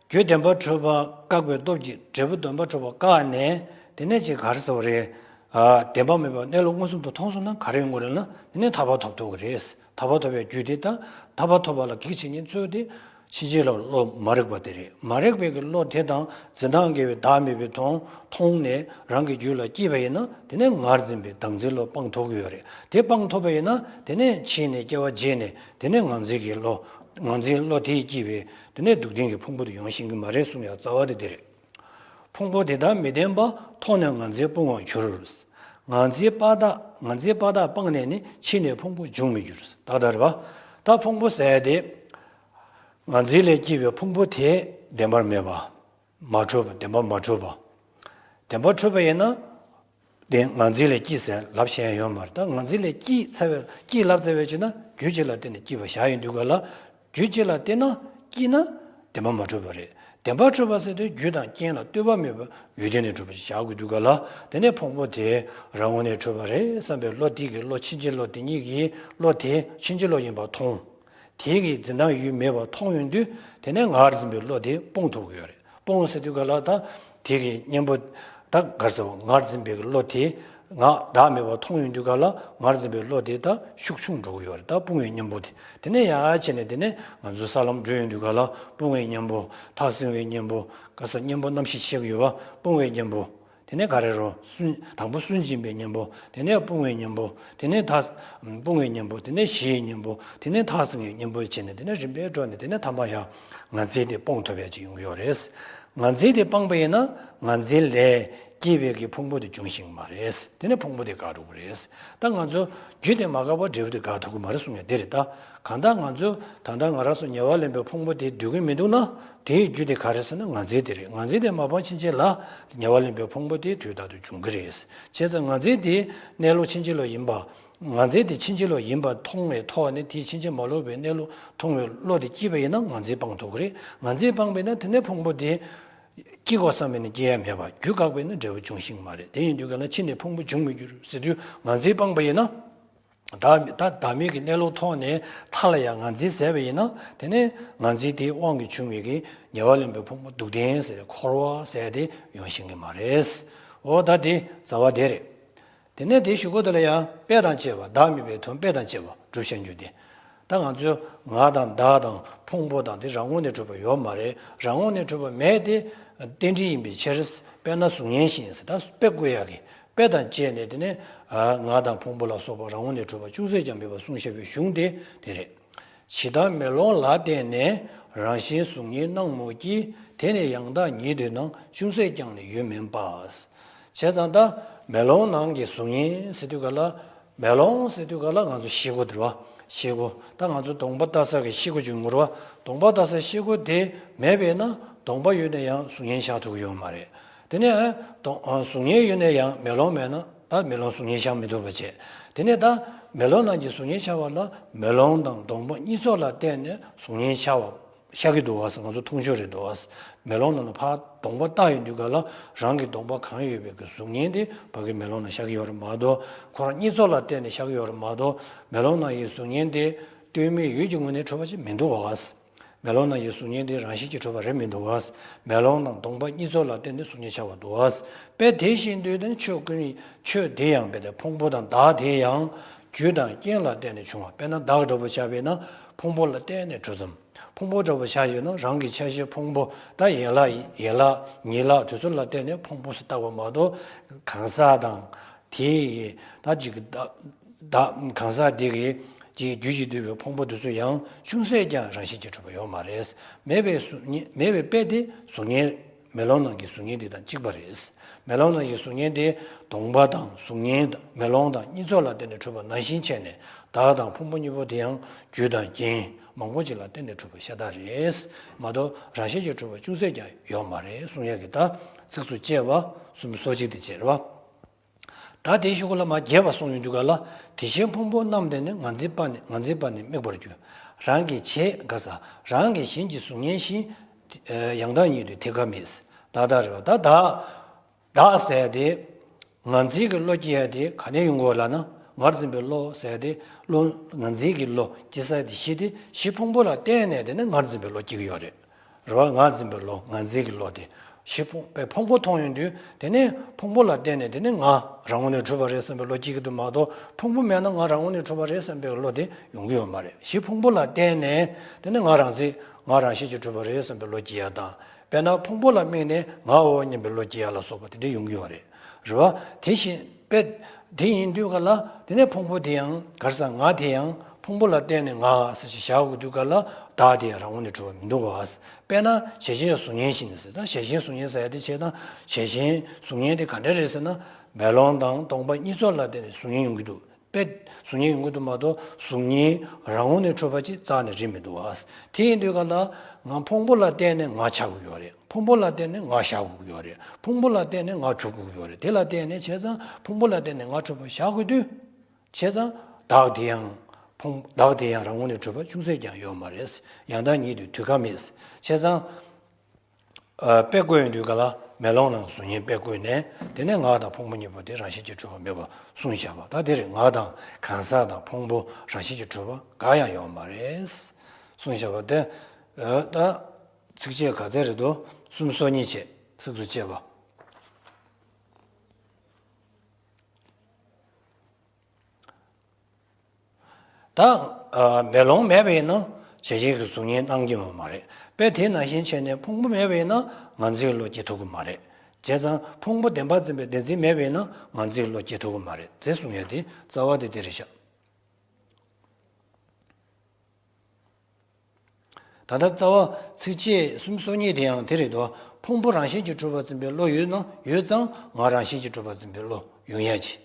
རྒྱུ་བདེན་པར་གྲུབ་པ་བཀག་པའི་སྟོབས་ཀྱིས་འབྲས་བུ་བདེན་པར་གྲུབ་པ་བཀག་ནས་དེ་ནས་ཅིག་ག་རེ་ཟེར་བ་རེད། ཨ། བདེན་པ་མེད་པའི་གནས་ལུགས་མངོན་སུམ་དུ་མཐོང་སོང་ན་ག་རེ་ཡོང་གི་རེད་ན་དེ་ནས་ཐར་པ་ཐོབ་ཐུབ་ཀྱི་རེད། ཐར་པ་ཐོབ་པའི་རྒྱུ་དེ་དང་ཐར་པ་ཐོབ་པ་ལ་གེགས་བྱེད་མཁན་ཚུལ་དེ་ཕྱིན་ཅི་ལོག་བློ་མ་རིག་པ་དེ་རེད། མ་རིག་པའི་གི་བློ་དེ་དང་འཛིན་སྟངས་འགལ་བའི་བདག་མེད་པའི་དོན་མཐོང་ནས་རང་གི་རྒྱུད་ལ་སྐྱེས་པ་ཡིན་ན་དེ་ནས་ངར་འཛིན་པའི་བདག་འཛིན་བློ་སྤང་ཐུབ་ཀྱི་ཡོད་རེད། དེ་སྤང་ཐུབ་པ་ཡིན་ན་དེ་ནས་ཕྱིས་ནས་སྐྱེ་བ་རྗེས་ནས་དེ་ནས་ངར་འཛིན་གྱི་བློ། ངར་འཛིན་བློ་དེས་སྐྱེས་པའི་དེ་ནས་སྡུག་བདེན་གྱི་ཕུང་པོ་དེ་ཡོང་ཤེས་ཀྱི་མ་རེད་གསུང་ཡ་རྩ་བ་དེ་དེ་རེད། ཕུང་པོ་དེ་དག་མི་བདེན་པ་མཐོང་ནས་ངར་འཛིན་སྤོང་བར་འགྱུར། ངར་འཛིན་པ་དག་ངར་འཛིན་པ་དག་སྤངས་ནས་ནི་ཕྱིས་ནས་ཕུང་པོ་འབྱུང་མི་འགྱུར། ད་ལྟ་རེད་པ། ད་ཕུང་པོ་ཟེར་དེ། ངར་འཛིན་ལས་སྐྱེས་པའི་ཕུང་པོ་དེ་བདེན་པར་མེད་པ། མ་གྲུབ་པ་བདེན་པར་མ་གྲུབ་པ། བདེན་པར་འཁྲུལ་པ་ཡིན་ན། དེ་ངར་འཛིན་ལས་སྐྱེས་ཟེར་ལབ་ཤེས་ཡ་ཡོད་མ་རེད། ད་ངར་འཛིན་ལས་སྐྱེས་ཚར་བའི་སྐྱེས་ལབ་ཚར་བའི་ཕྱིར་ན་རྒྱུ་གཅིག་ལ་བརྟེན་ནས་སྐྱེས་པ་བཞག་ཡོང་དུས་ག་ལ། རྒྱུ་གཅིག་ལ་བརྟེན་ན་སྐྱེས་ན་བདེན་པར་མ་གྲུབ་པ་རེད། བདེན་པར་གྲུབ་པ་ཟེར་དུས་རྒྱུ་དང་རྐྱེན་ལ་ལྟོས་པ་མེད་པར་ཡུལ་དེ་ནས་གྲུབ་པ་ཞིག་བཞག་དགོས་དུས་ག་ལ། དེ་ནས་ཕུང་པོ་དེ་རང་ངོས་ནས་གྲུབ་པ་རེད་བསམ་པའི་བློ་དེ་གི་བློ་ཕྱིན་ཅི་ལོག་དེ་ཉིད་ཀྱི་བློ་དེ་ཕྱིན་ཅི་ལོག་ཡིན་པར་མཐོང་། དེ་གི་འཛིན་སྟངས་ཡུལ་མེད་པར་མཐོང་ཡོང་དུས་དེ་ནས་ངར་འཛིན་པའི་བློ་དེ་སྤོང་ཐུབ་ཀྱི་ཡོད་རེད། སྤོང་ཟེར་དུས་ག་ལ་ད་དེ་གི་གཉེན་པོ་ད་ག་རེ་ཟེར་བ་ངར་འཛིན་པའི་བློ་དེ་ང་བདག་མེད་པར་མཐོང་ཡོང་དུས་ག་ལ་ངར་འཛིན་པའི་བློ་དེ་ད་ཤུགས་ཆུང་འགྲོ་གི་ཡོད་རེད། ད་སྤོང་བའི་གཉེན་པོ་དེ་དེ་ནས་ཡར་བྱས་ནས་དེ་ནས་ང་ཚོའི་ས་ལམ་བགྲོད་ཡོང་དུས་ག་ལ་སྤོང་བའི་གཉེན་པོ་ཐག་བསྲིང་བའི་གཉེན་པོ་ག་ས་གཉེན་པོ་རྣམ་བཞི་བཤད་ཀྱི་ཡོད་པ་སྤོང་བའི་གཉེན་པོ། དེ་ནས་ག་རེ་རོ། སུན། དང་པོ་སུན་འབྱིན་པའི་གཉེན་པོ། དེ་ནས་སྤོང་བའི་གཉེན་པོ། དེ་ནས་ཐག་སྤོང་བའི་གཉེན་པོ། དེ་ནས་ཞི་བའི་གཉེན་པོ། དེ་ནས་ཐག་བསྲིང་བའི་གཉེན་པོ་བྱས་ནས་དེ་ནས་རིམ་པས་འགྲོ་ནས་དེ་ནས་ཐ་མ་ཡང་ངར་འཛིན་དེ་སྤོང་ཐུབ་པ་ཅིག་ཡོང་གི་ཡོད་རེད། ངར་འཛིན་དེ་སྤངས་པ་ཡིན་ན་ངར་འཛིན་ལས་སྐྱེས་པའི་གི་ཕུང་པོ་དེ་འབྱུང་ཤེས་མ་རེད། དེ་ནས་ཕུང་པོ་དེ་འགག་འགྲོ་གི་རེད། ད་ང་ཚོ་རྒྱུ་དེ་མ་འགགས་པར་འབྲས་བུ་དེ་འགག་ཐུབ་ཀྱི་མ་རེད་གསུང་ཡ་དེ་རེད་ད། གང་ལྟར་ང་ཚོ་ད་ལྟ་ང་རང་ཚོ་ཉེ་བར་ལེན་པའི་ཕུང་པོ་དེ་སྡུག་གི་མི་འདུག་ན། དེའི་རྒྱུ་དེ་ག་རེ་ཟེར་ན་ངར་འཛིན་དེ་རེད། ངར་འཛིན་དེ་མ་སྤངས་ཕྱིན་ཆད་ལ་ཉེ་བར་ལེན་པའི་ཕུང་པོ་དེ་དུས་རྟག་ཏུ་འབྱུང་གི་རེད། བྱས་ཙང་ངར་འཛིན་དེ་གནས་ལུགས་ཕྱིན་ཅི་ལོག་ཡིན་པ། ངར་འཛིན་དེ་ཕྱིན་ཅི་ལོག་ཡིན་པ་མཐོང་བའི་ཐོག་ནས་དེ་ཕྱིན་ཅི་མ་ལོག་པའི་གནས་ལུགས་མཐོང་བའི་བློ་དེ་སྐྱེས་པ་ཡིན་ན་ངར་འཛིན་སྤང་ཐུབ་ཀྱི་རེད། ངར་འཛིན་སྤངས་པས་ན་དེ་ནས་ཕུང་པོ་དེ་སྐྱེ་དགོས་བསམ་པས་ན་སྐྱེ་ཡ་མེད་པ། རྒྱུ་འགག་པས་ན་འབྲས་བུ་འབྱུང་ཤེས་མ་རེད། དེ་ཡིན་དུས་ག་ལ་ཕྱི་ནས་ཕུང་པོ་འབྱུང་མི་འགྱུར་ཟེར་དུས་ངར་འཛིན་སྤངས་པ་ཡིན་ན། བདག་མེད་ད་བདག་མེད་ཀྱི་གནས་ལུགས་ཐོག་ནས་མཐའ་ལ་ཡང་ངར་འཛིན་ཟད་པ་ཡིན་ན་དེ་ནས་ངར་འཛིན་དེའི་དབང་གིས་བྱུང་བའི་གི་ཉེ་བར་ལེན་པའི་ཕུང་པོ་སྡུག་བདེན་ཟེར་འཁོར་བ་ཟེར་དེ་ཡོང་ཤེས་ཀྱི་མ་རེད། འོ་ད་དེ་རྩ་བ་དེ་རེད། དེ་ནས་དེའི་གཞུག་གུ་དེ་ལ་ཡང་དཔེ་དང་བཅས་པ་བདག་མེད་པའི་དོན་དཔེ་དང་བཅས་པ་སྒྲུབ་བྱ་རྒྱུ་དེ། ད་ང་ཚོས་ང་དང་བདག་དང་ཕུང་པོ་དང་དེ་རང་ངོས་ནས་གྲུབ་པ་ཡོད་མ་རེད། རང་ངོས་ནས་གྲུབ་པ་མེད་དེ་རྟེན་འབྲེལ་ཡིན་པའི་ཕྱིར། དཔེར་ན་གཟུགས་བརྙན་བཞིན་ཟེར་ད་དཔེ་བཀོད་ཡག་གི་དཔེ་དང་བཅས་ནས་དེ་ནས་ང་དང་ཕུང་པོ་ལ་སོགས་པ་རང་ངོས་ནས་གྲུབ་པ་ཅུང་ཟད་ཀྱང་མེད་པར་གསུངས་བཞག་པའི་གཞུང་དེ་དེ་རེད། ཇི་ལྟར་མེ་ལོང་ལ་བརྟེན་ནས་རང་བཞིན་གཟུགས་བརྙན་སྣང་མོད་ཀྱི། དེ་ནི་ཡང་དག་ཉིད་དུ་སྣང་ཅུང་ཟད་ཀྱང་ནི་ཡུལ་མིན་པ། བྱས་ཙང་ད་མེ་ལོང་ནང་གི་གཟུགས་བརྙན་ཟེར་དུས་ག་ལ། མེ་ལོང་ཟེར་དུས་ག་ལ་ང་ཚོ་ཤེལ་སྒོ་དེ་རེད་བ། ཤེལ་སྒོ་ད་ང་ཚོ་གདོང་པ་ལྟ་ས་གི་ཤེལ་སྒོ་བྱུང་ངོ་རེད་བ། གདོང་པ་ལྟ་ས་ཤེལ་སྒོ་དེ་མེད་པས་ན་གདོང་པ་ཡོད་ན་ཡང་གཟུགས་བརྙན་ཤར་ཐུབ་ཀྱི་ཡོད་མ་རེད། དེ་ནས་གདོང་གཟུགས་བརྙན་ཡོད་ན་ཡང་མེ་ལོང་མེད་ན་ད་མེ་ལོང་གཟུགས་བརྙན་ཤར་མི་ཐུབ་པ་བྱས། དེ་ནས་ད་མེ་ལོང་ནང་གི་གཟུགས་བརྙན་ཤར་བ་ལ་མེ་ལོང་དང་གདོང་པ་གཉིས་ཚོགས་ལ་བརྟེན་ནས་གཟུགས་བརྙན་ཤར་བ། ཤར་གྱི་འདུག་བ་ཟེར་ང་ཚོ་མཐོང་ཆོས་རེད་འདུག་བ། མེ་ལོང་ནང་ལ་ཕར་གདོང་པ་བལྟ་ཡོང་དུས་ག་ལ་རང་གི་གདོང་པ་གང་ཡོད་པའི་གི་གཟུགས་བརྙན་དེ་ཕ་གི་མེ་ལོང་ནང་ཤར་གྱི་ཡོད་རེད་མ་གཏོགས་ཁོ་རང་གཉིས་ཚོགས་ལ་བརྟེན་ནས་ཤར་གྱི་ཡོད་རེད་མ་གཏོགས་མེ་ལོང་ནང་གི་གཟུགས་བརྙན་དེ་ལྟོས་མེད་ཡུལ་གྱི་ངོས་ནས་གྲུབ་པ་ཅིག་མི་འདུག་བ། མེ་ལོང་ནང་གི་གཟུགས་བརྙན་དེ་རང་བཞིན་གྱིས་གྲུབ་པ་རེད་མི་འདུག་བ། མེ་ལོང་དང་གདོང་པ་གཉིས་ཚོགས་ལ་བརྟེན་ནས་གཟུགས་བརྙན་ཤར་བ་འདུག་བ། དཔེ་དེ་བཞིན་དུ་དེ་ནི་ཆོས་ཀུན་ཆོས་དེ་ཡང་དཔེ་དེ་ཕུང་པོ་དང་བདག་དེ་ཡང་རྒྱུ་དང་རྐྱེན་ལ་བརྟེན་ནས་བྱུང་བ་དཔེར་ན་བདག་འདྲ་པོ་ཆགས་པས་ན་ཕུང་པོ་ལ་བརྟེན་ནས་གྲུབ་ཙམ། ཕུང་པོ་འདྲ་པོ་ཆ་བཞག་ན་རང་གི་ཆ་ཤས་ཕུང་པོ་ད་ཡན་ལག་ཡན་ལག་ཉིད་ལ་དེ་ཚོ་ལ་བརྟེན་ནས་ཕུང་པོ་ཟེར་བཏགས་པ་མ་གཏོགས་གང་ཟག་དང་དེ་ཡི་ད་ཅིག་ད་ད་གང་ཟག་དེ་གི་ཅིག་རྒྱུ་ཞིག་འདུས་པའི་ཕུང་པོ་དེ་ཚོ་ཡང་ཅུང་ཟད་ཀྱང་རང་བཞིན་གྱིས་གྲུབ་པ་ཡོད་མ་རེད། མེད་པའི་གཟུགས་བརྙན་མེད་པའི་དཔེ་དེ་གཟུགས་བརྙན་མེ་ལོང་ནང་གི་གཟུགས་བརྙན་དེ་དང་གཅིག་པ་རེད། མེ་ལོང་ནང་གི་གཟུགས་བརྙན་དེ་གདོང་པ་དང་གཟུགས་བརྙན་དང་མེ་ལོང་དང་གཉིས་ཚོགས་ལ་བརྟེན་ནས་གྲུབ་པ་ནང་བཞིན་བྱས་ནས་བདག་དང་ཕུང་པོ་གཉིས་པོ་དེ་ཡང་རྒྱུ་དང་རྐྱེན་མང་པོ་ཅིག་ལ་བརྟེན་ནས་གྲུབ་པ་ཤ་སྟག་རེད་མ་གཏོགས་རང་བཞིན་གྱིས་གྲུབ་པ་ཅུང་ཟད་ཀྱང་ཡོད་མ་རེད་གསུང་ཡག་གི་ད་ཚིགས་སུ་བཅད་པ་སུམ་ཅུ་སོ་གཅིག་དེ་བྱས་རེད་བ། ད་དེའི་གཞུག་གུ་ལ་མ་རྒྱས་པ་གསུངས་ཡོང་དུས་ག་ལ་དེ་བཞིན་ཕུང་པོ་རྣམས་དེ་ནི་ངར་འཛིན་པ་ནི་ངར་འཛིན་པ་ནི་དམིགས་པར་འགྱུར། རང་གི་བྱས་ག་ས་རང་གི་བཞིན་གྱི་གཟུགས་བརྙན་བཞིན། ཡང་དག་ཉིད་དུ་དེ་ཀ་མེད། བདག་བདག་རེད་བ་ད་བདག་བདག་ཟེར་ཡ་དེ། ངར་འཛིན་གྱི་བློ་སྐྱེ་ཡ་དེ་ག་ནས་ཡོང་གི་ཡོད་ལབ་ན། ངར་འཛིན་པའི་བློ་ཟེར་ཡ་དེ། བློ་ངར་འཛིན་གྱི་བློ་སྐྱེ་ས་དེ་གཞི་དེ་གཞི་ཕུང་པོ་ལ་བརྟེན་ནས་དེ་ནི་ངར་འཛིན་པའི་བློ་སྐྱེ་གི་ཡོད་རེད། རེད་བ། ངར་འཛིན་པའི་བློ་ངར་འཛིན་གྱི་བློ་དེ། གཞི་ཕུང་པའི་ཕུང་པོ་མཐོང་ཡོང་དུས་དེ་ནི་ཕུང་པོ་ལ་བརྟེན་ནས་དེ་ནི་ང་རང་ངོས་ནས་གྲུབ་པ་རེད་བསམ་པའི་བློ་སྐྱེ་གི་འདུག་མ་གཏོགས་ཕུང་པོ་མེད་ན་ང་རང་ངོས་ནས་གྲུབ་པ་རེད་བསམ་པའི་བློ་དེ་ཡོང་གི་ཡོད་མ་རེད། གཞི་ཕུང་པོ་ལ་བརྟེན་ནས་དེ་ནི་ང་རང་འཛིན་ང་རང་བཞིན་གྱིས་གྲུབ་པ་རེད་བསམ་པའི་བློ་སྐྱེ་ཡ་དང་། དཔེར་ན་ཕུང་པོ་ལ་དམིགས་ནས་ང་འོ་སྙམ་པའི་བློ་སྐྱེ་ཡ་ལ་སོགས་པ་དེ་འདྲ་ཡོང་གི་ཡོད་རེད། རེད་བ། དེ་བཞིན་དཔེ་དེ་ཡིན་དུས་ག་ལ་དེ་ནས་ཕུང་པོ་དེ་ཡང་ག་རེ་ཟེར་ང་དེ་ཡང་ཕུང་པོ་ལ་བརྟེན་ནས་ང་ཟེར་ཞིག་བཞག་དགོས་དུས་ག་ལ་བདག་དེ་ཡང་རང་ངོས་ནས་གྲུབ་པ་མི་འདུག་ག་དཔེར་ན་བྱས་ཤིང་གཟུགས་བརྙན་བཞིན་ཟེར་ད་བྱས་ཤིང་གཟུགས་བརྙན་ཟེར་ཡ་དེ་བྱས་ཙང་བྱས་ཤིང་གཟུགས་བརྙན་དེ་ག་འདྲ་རེད་ཟེར་ན་མེ་ལོང་དང་གདོང་པ་གཉིས་ཚོགས་ལ་བརྟེན་ནས་གཟུགས་བརྙན་ཡོང་གི་འདུག་དཔེ་གཟུགས་བརྙན་ཡོང་གི་འདུག་མ་གཏོགས་གཟུགས་བརྙན་རང་ངོས་ནས་གྲུབ་པ་ཅིག་རྩ་ནས་རེད་མི་འདུག་བ། དེ་ཡིན་དུས་ག་ལ་ང་ཕུང་པོ་ལ་བརྟེན་ནས་ང་ཆགས་ཀྱི་ཡོད་རེད། ཕུང་པོ་ལ་བརྟེན་ནས་ང་བཞག་དགོས་ཀྱི་ཡོད་རེད། ཕུང་པོ་ལ་བརྟེན་ནས་ང་གྲུབ་དགོས་ཀྱི་ཡོད་རེད། དེ་ལ་བརྟེན་ནས་བྱས་ཙང་ཕུང་པོ་ལ་བརྟེན་ནས་ང་གྲུབ་པ་བཞག་དགོས་དུས། བྱས་ཙང་བདག་དེ་ཡང་ཕུང་བདག་དེ་ཡང་རང་ངོས་ནས་གྲུབ་པ་ཅུང་ཟད་ཀྱང་ཡོད་མ་རེད། ཡང་དག་ཉིད་དུ་དུས་སྐབས་མེད། བྱས་ཙང་། ཨ། དཔེ་བཀོད་ཡོང་དུས་ག་ལ་མེ་ལོང་ནང་གཟུགས་བརྙན་དཔེ་བཀོད་ནས། དེ་ནས་ངག་དང་ཕུང་པོ་གཉིས་པོ་དེ་རང་བཞིན་གྱིས་གྲུབ་པ་མེད་པར་གསུངས་བཞག་པ། ད་དེ་རེད། ངག་དང་གང་ཟག་དང་ཕུང་པོ་རང་བཞིན་གྱིས་གྲུབ་པ་འགའ་ཡང་ཡོད་མ་རེད་གསུངས་བཞག་པ་དེ། ཨ། ད་ཚིགས་བཅད་ག་ཚད་རེད་འདུག་སུམ་སོ་གཉིས་བྱས། ཚིགས་སུ་བཅད་པ། ད། ཨ། མེ་ལོང་མེད་པ་ཡིན་ན་བྱ་བྱེད་ཀྱི་གཟུགས་བརྙན་སྣང་གི་ཡོད་མ་རེད། དཔེ་དེ་ནང་བཞིན་བྱས་ནས་ཕུང་པོ་མེད་པ་ཡིན་ན་ངང་ཚིག་བློ་སྐྱེ་ཐུབ་ཀྱི་མ་རེད། བྱས་ཙང་ཕུང་པོ་བདེན་པར་འཛིན་པའི་བདེན་འཛིན་མེད་པ་ཡིན་ན་ངང་ཚིག་བློ་སྐྱེ་ཐུབ་ཀྱི་མ་རེད། དེ་གསུང་ཡ་དེ་རྩ་བ་དེ་དེ་རེད་ཤག་ད་ལྟ་རྩ་བ་ཚིགས་བཅད་སུམ་སོ་གཉིས་དེ་ཡང་དེ་རེད་དོ། ཕུང་པོ་རང་བཞིན་གྱིས་གྲུབ་པར་འཛིན་པའི་བློ་ཡོད་ན་ཡོད་ཙང་ངག་རང་བཞིན་གྱིས་གྲུབ་པར་འཛིན་པའི་བློ་ཡོང་ཡ་གྱི།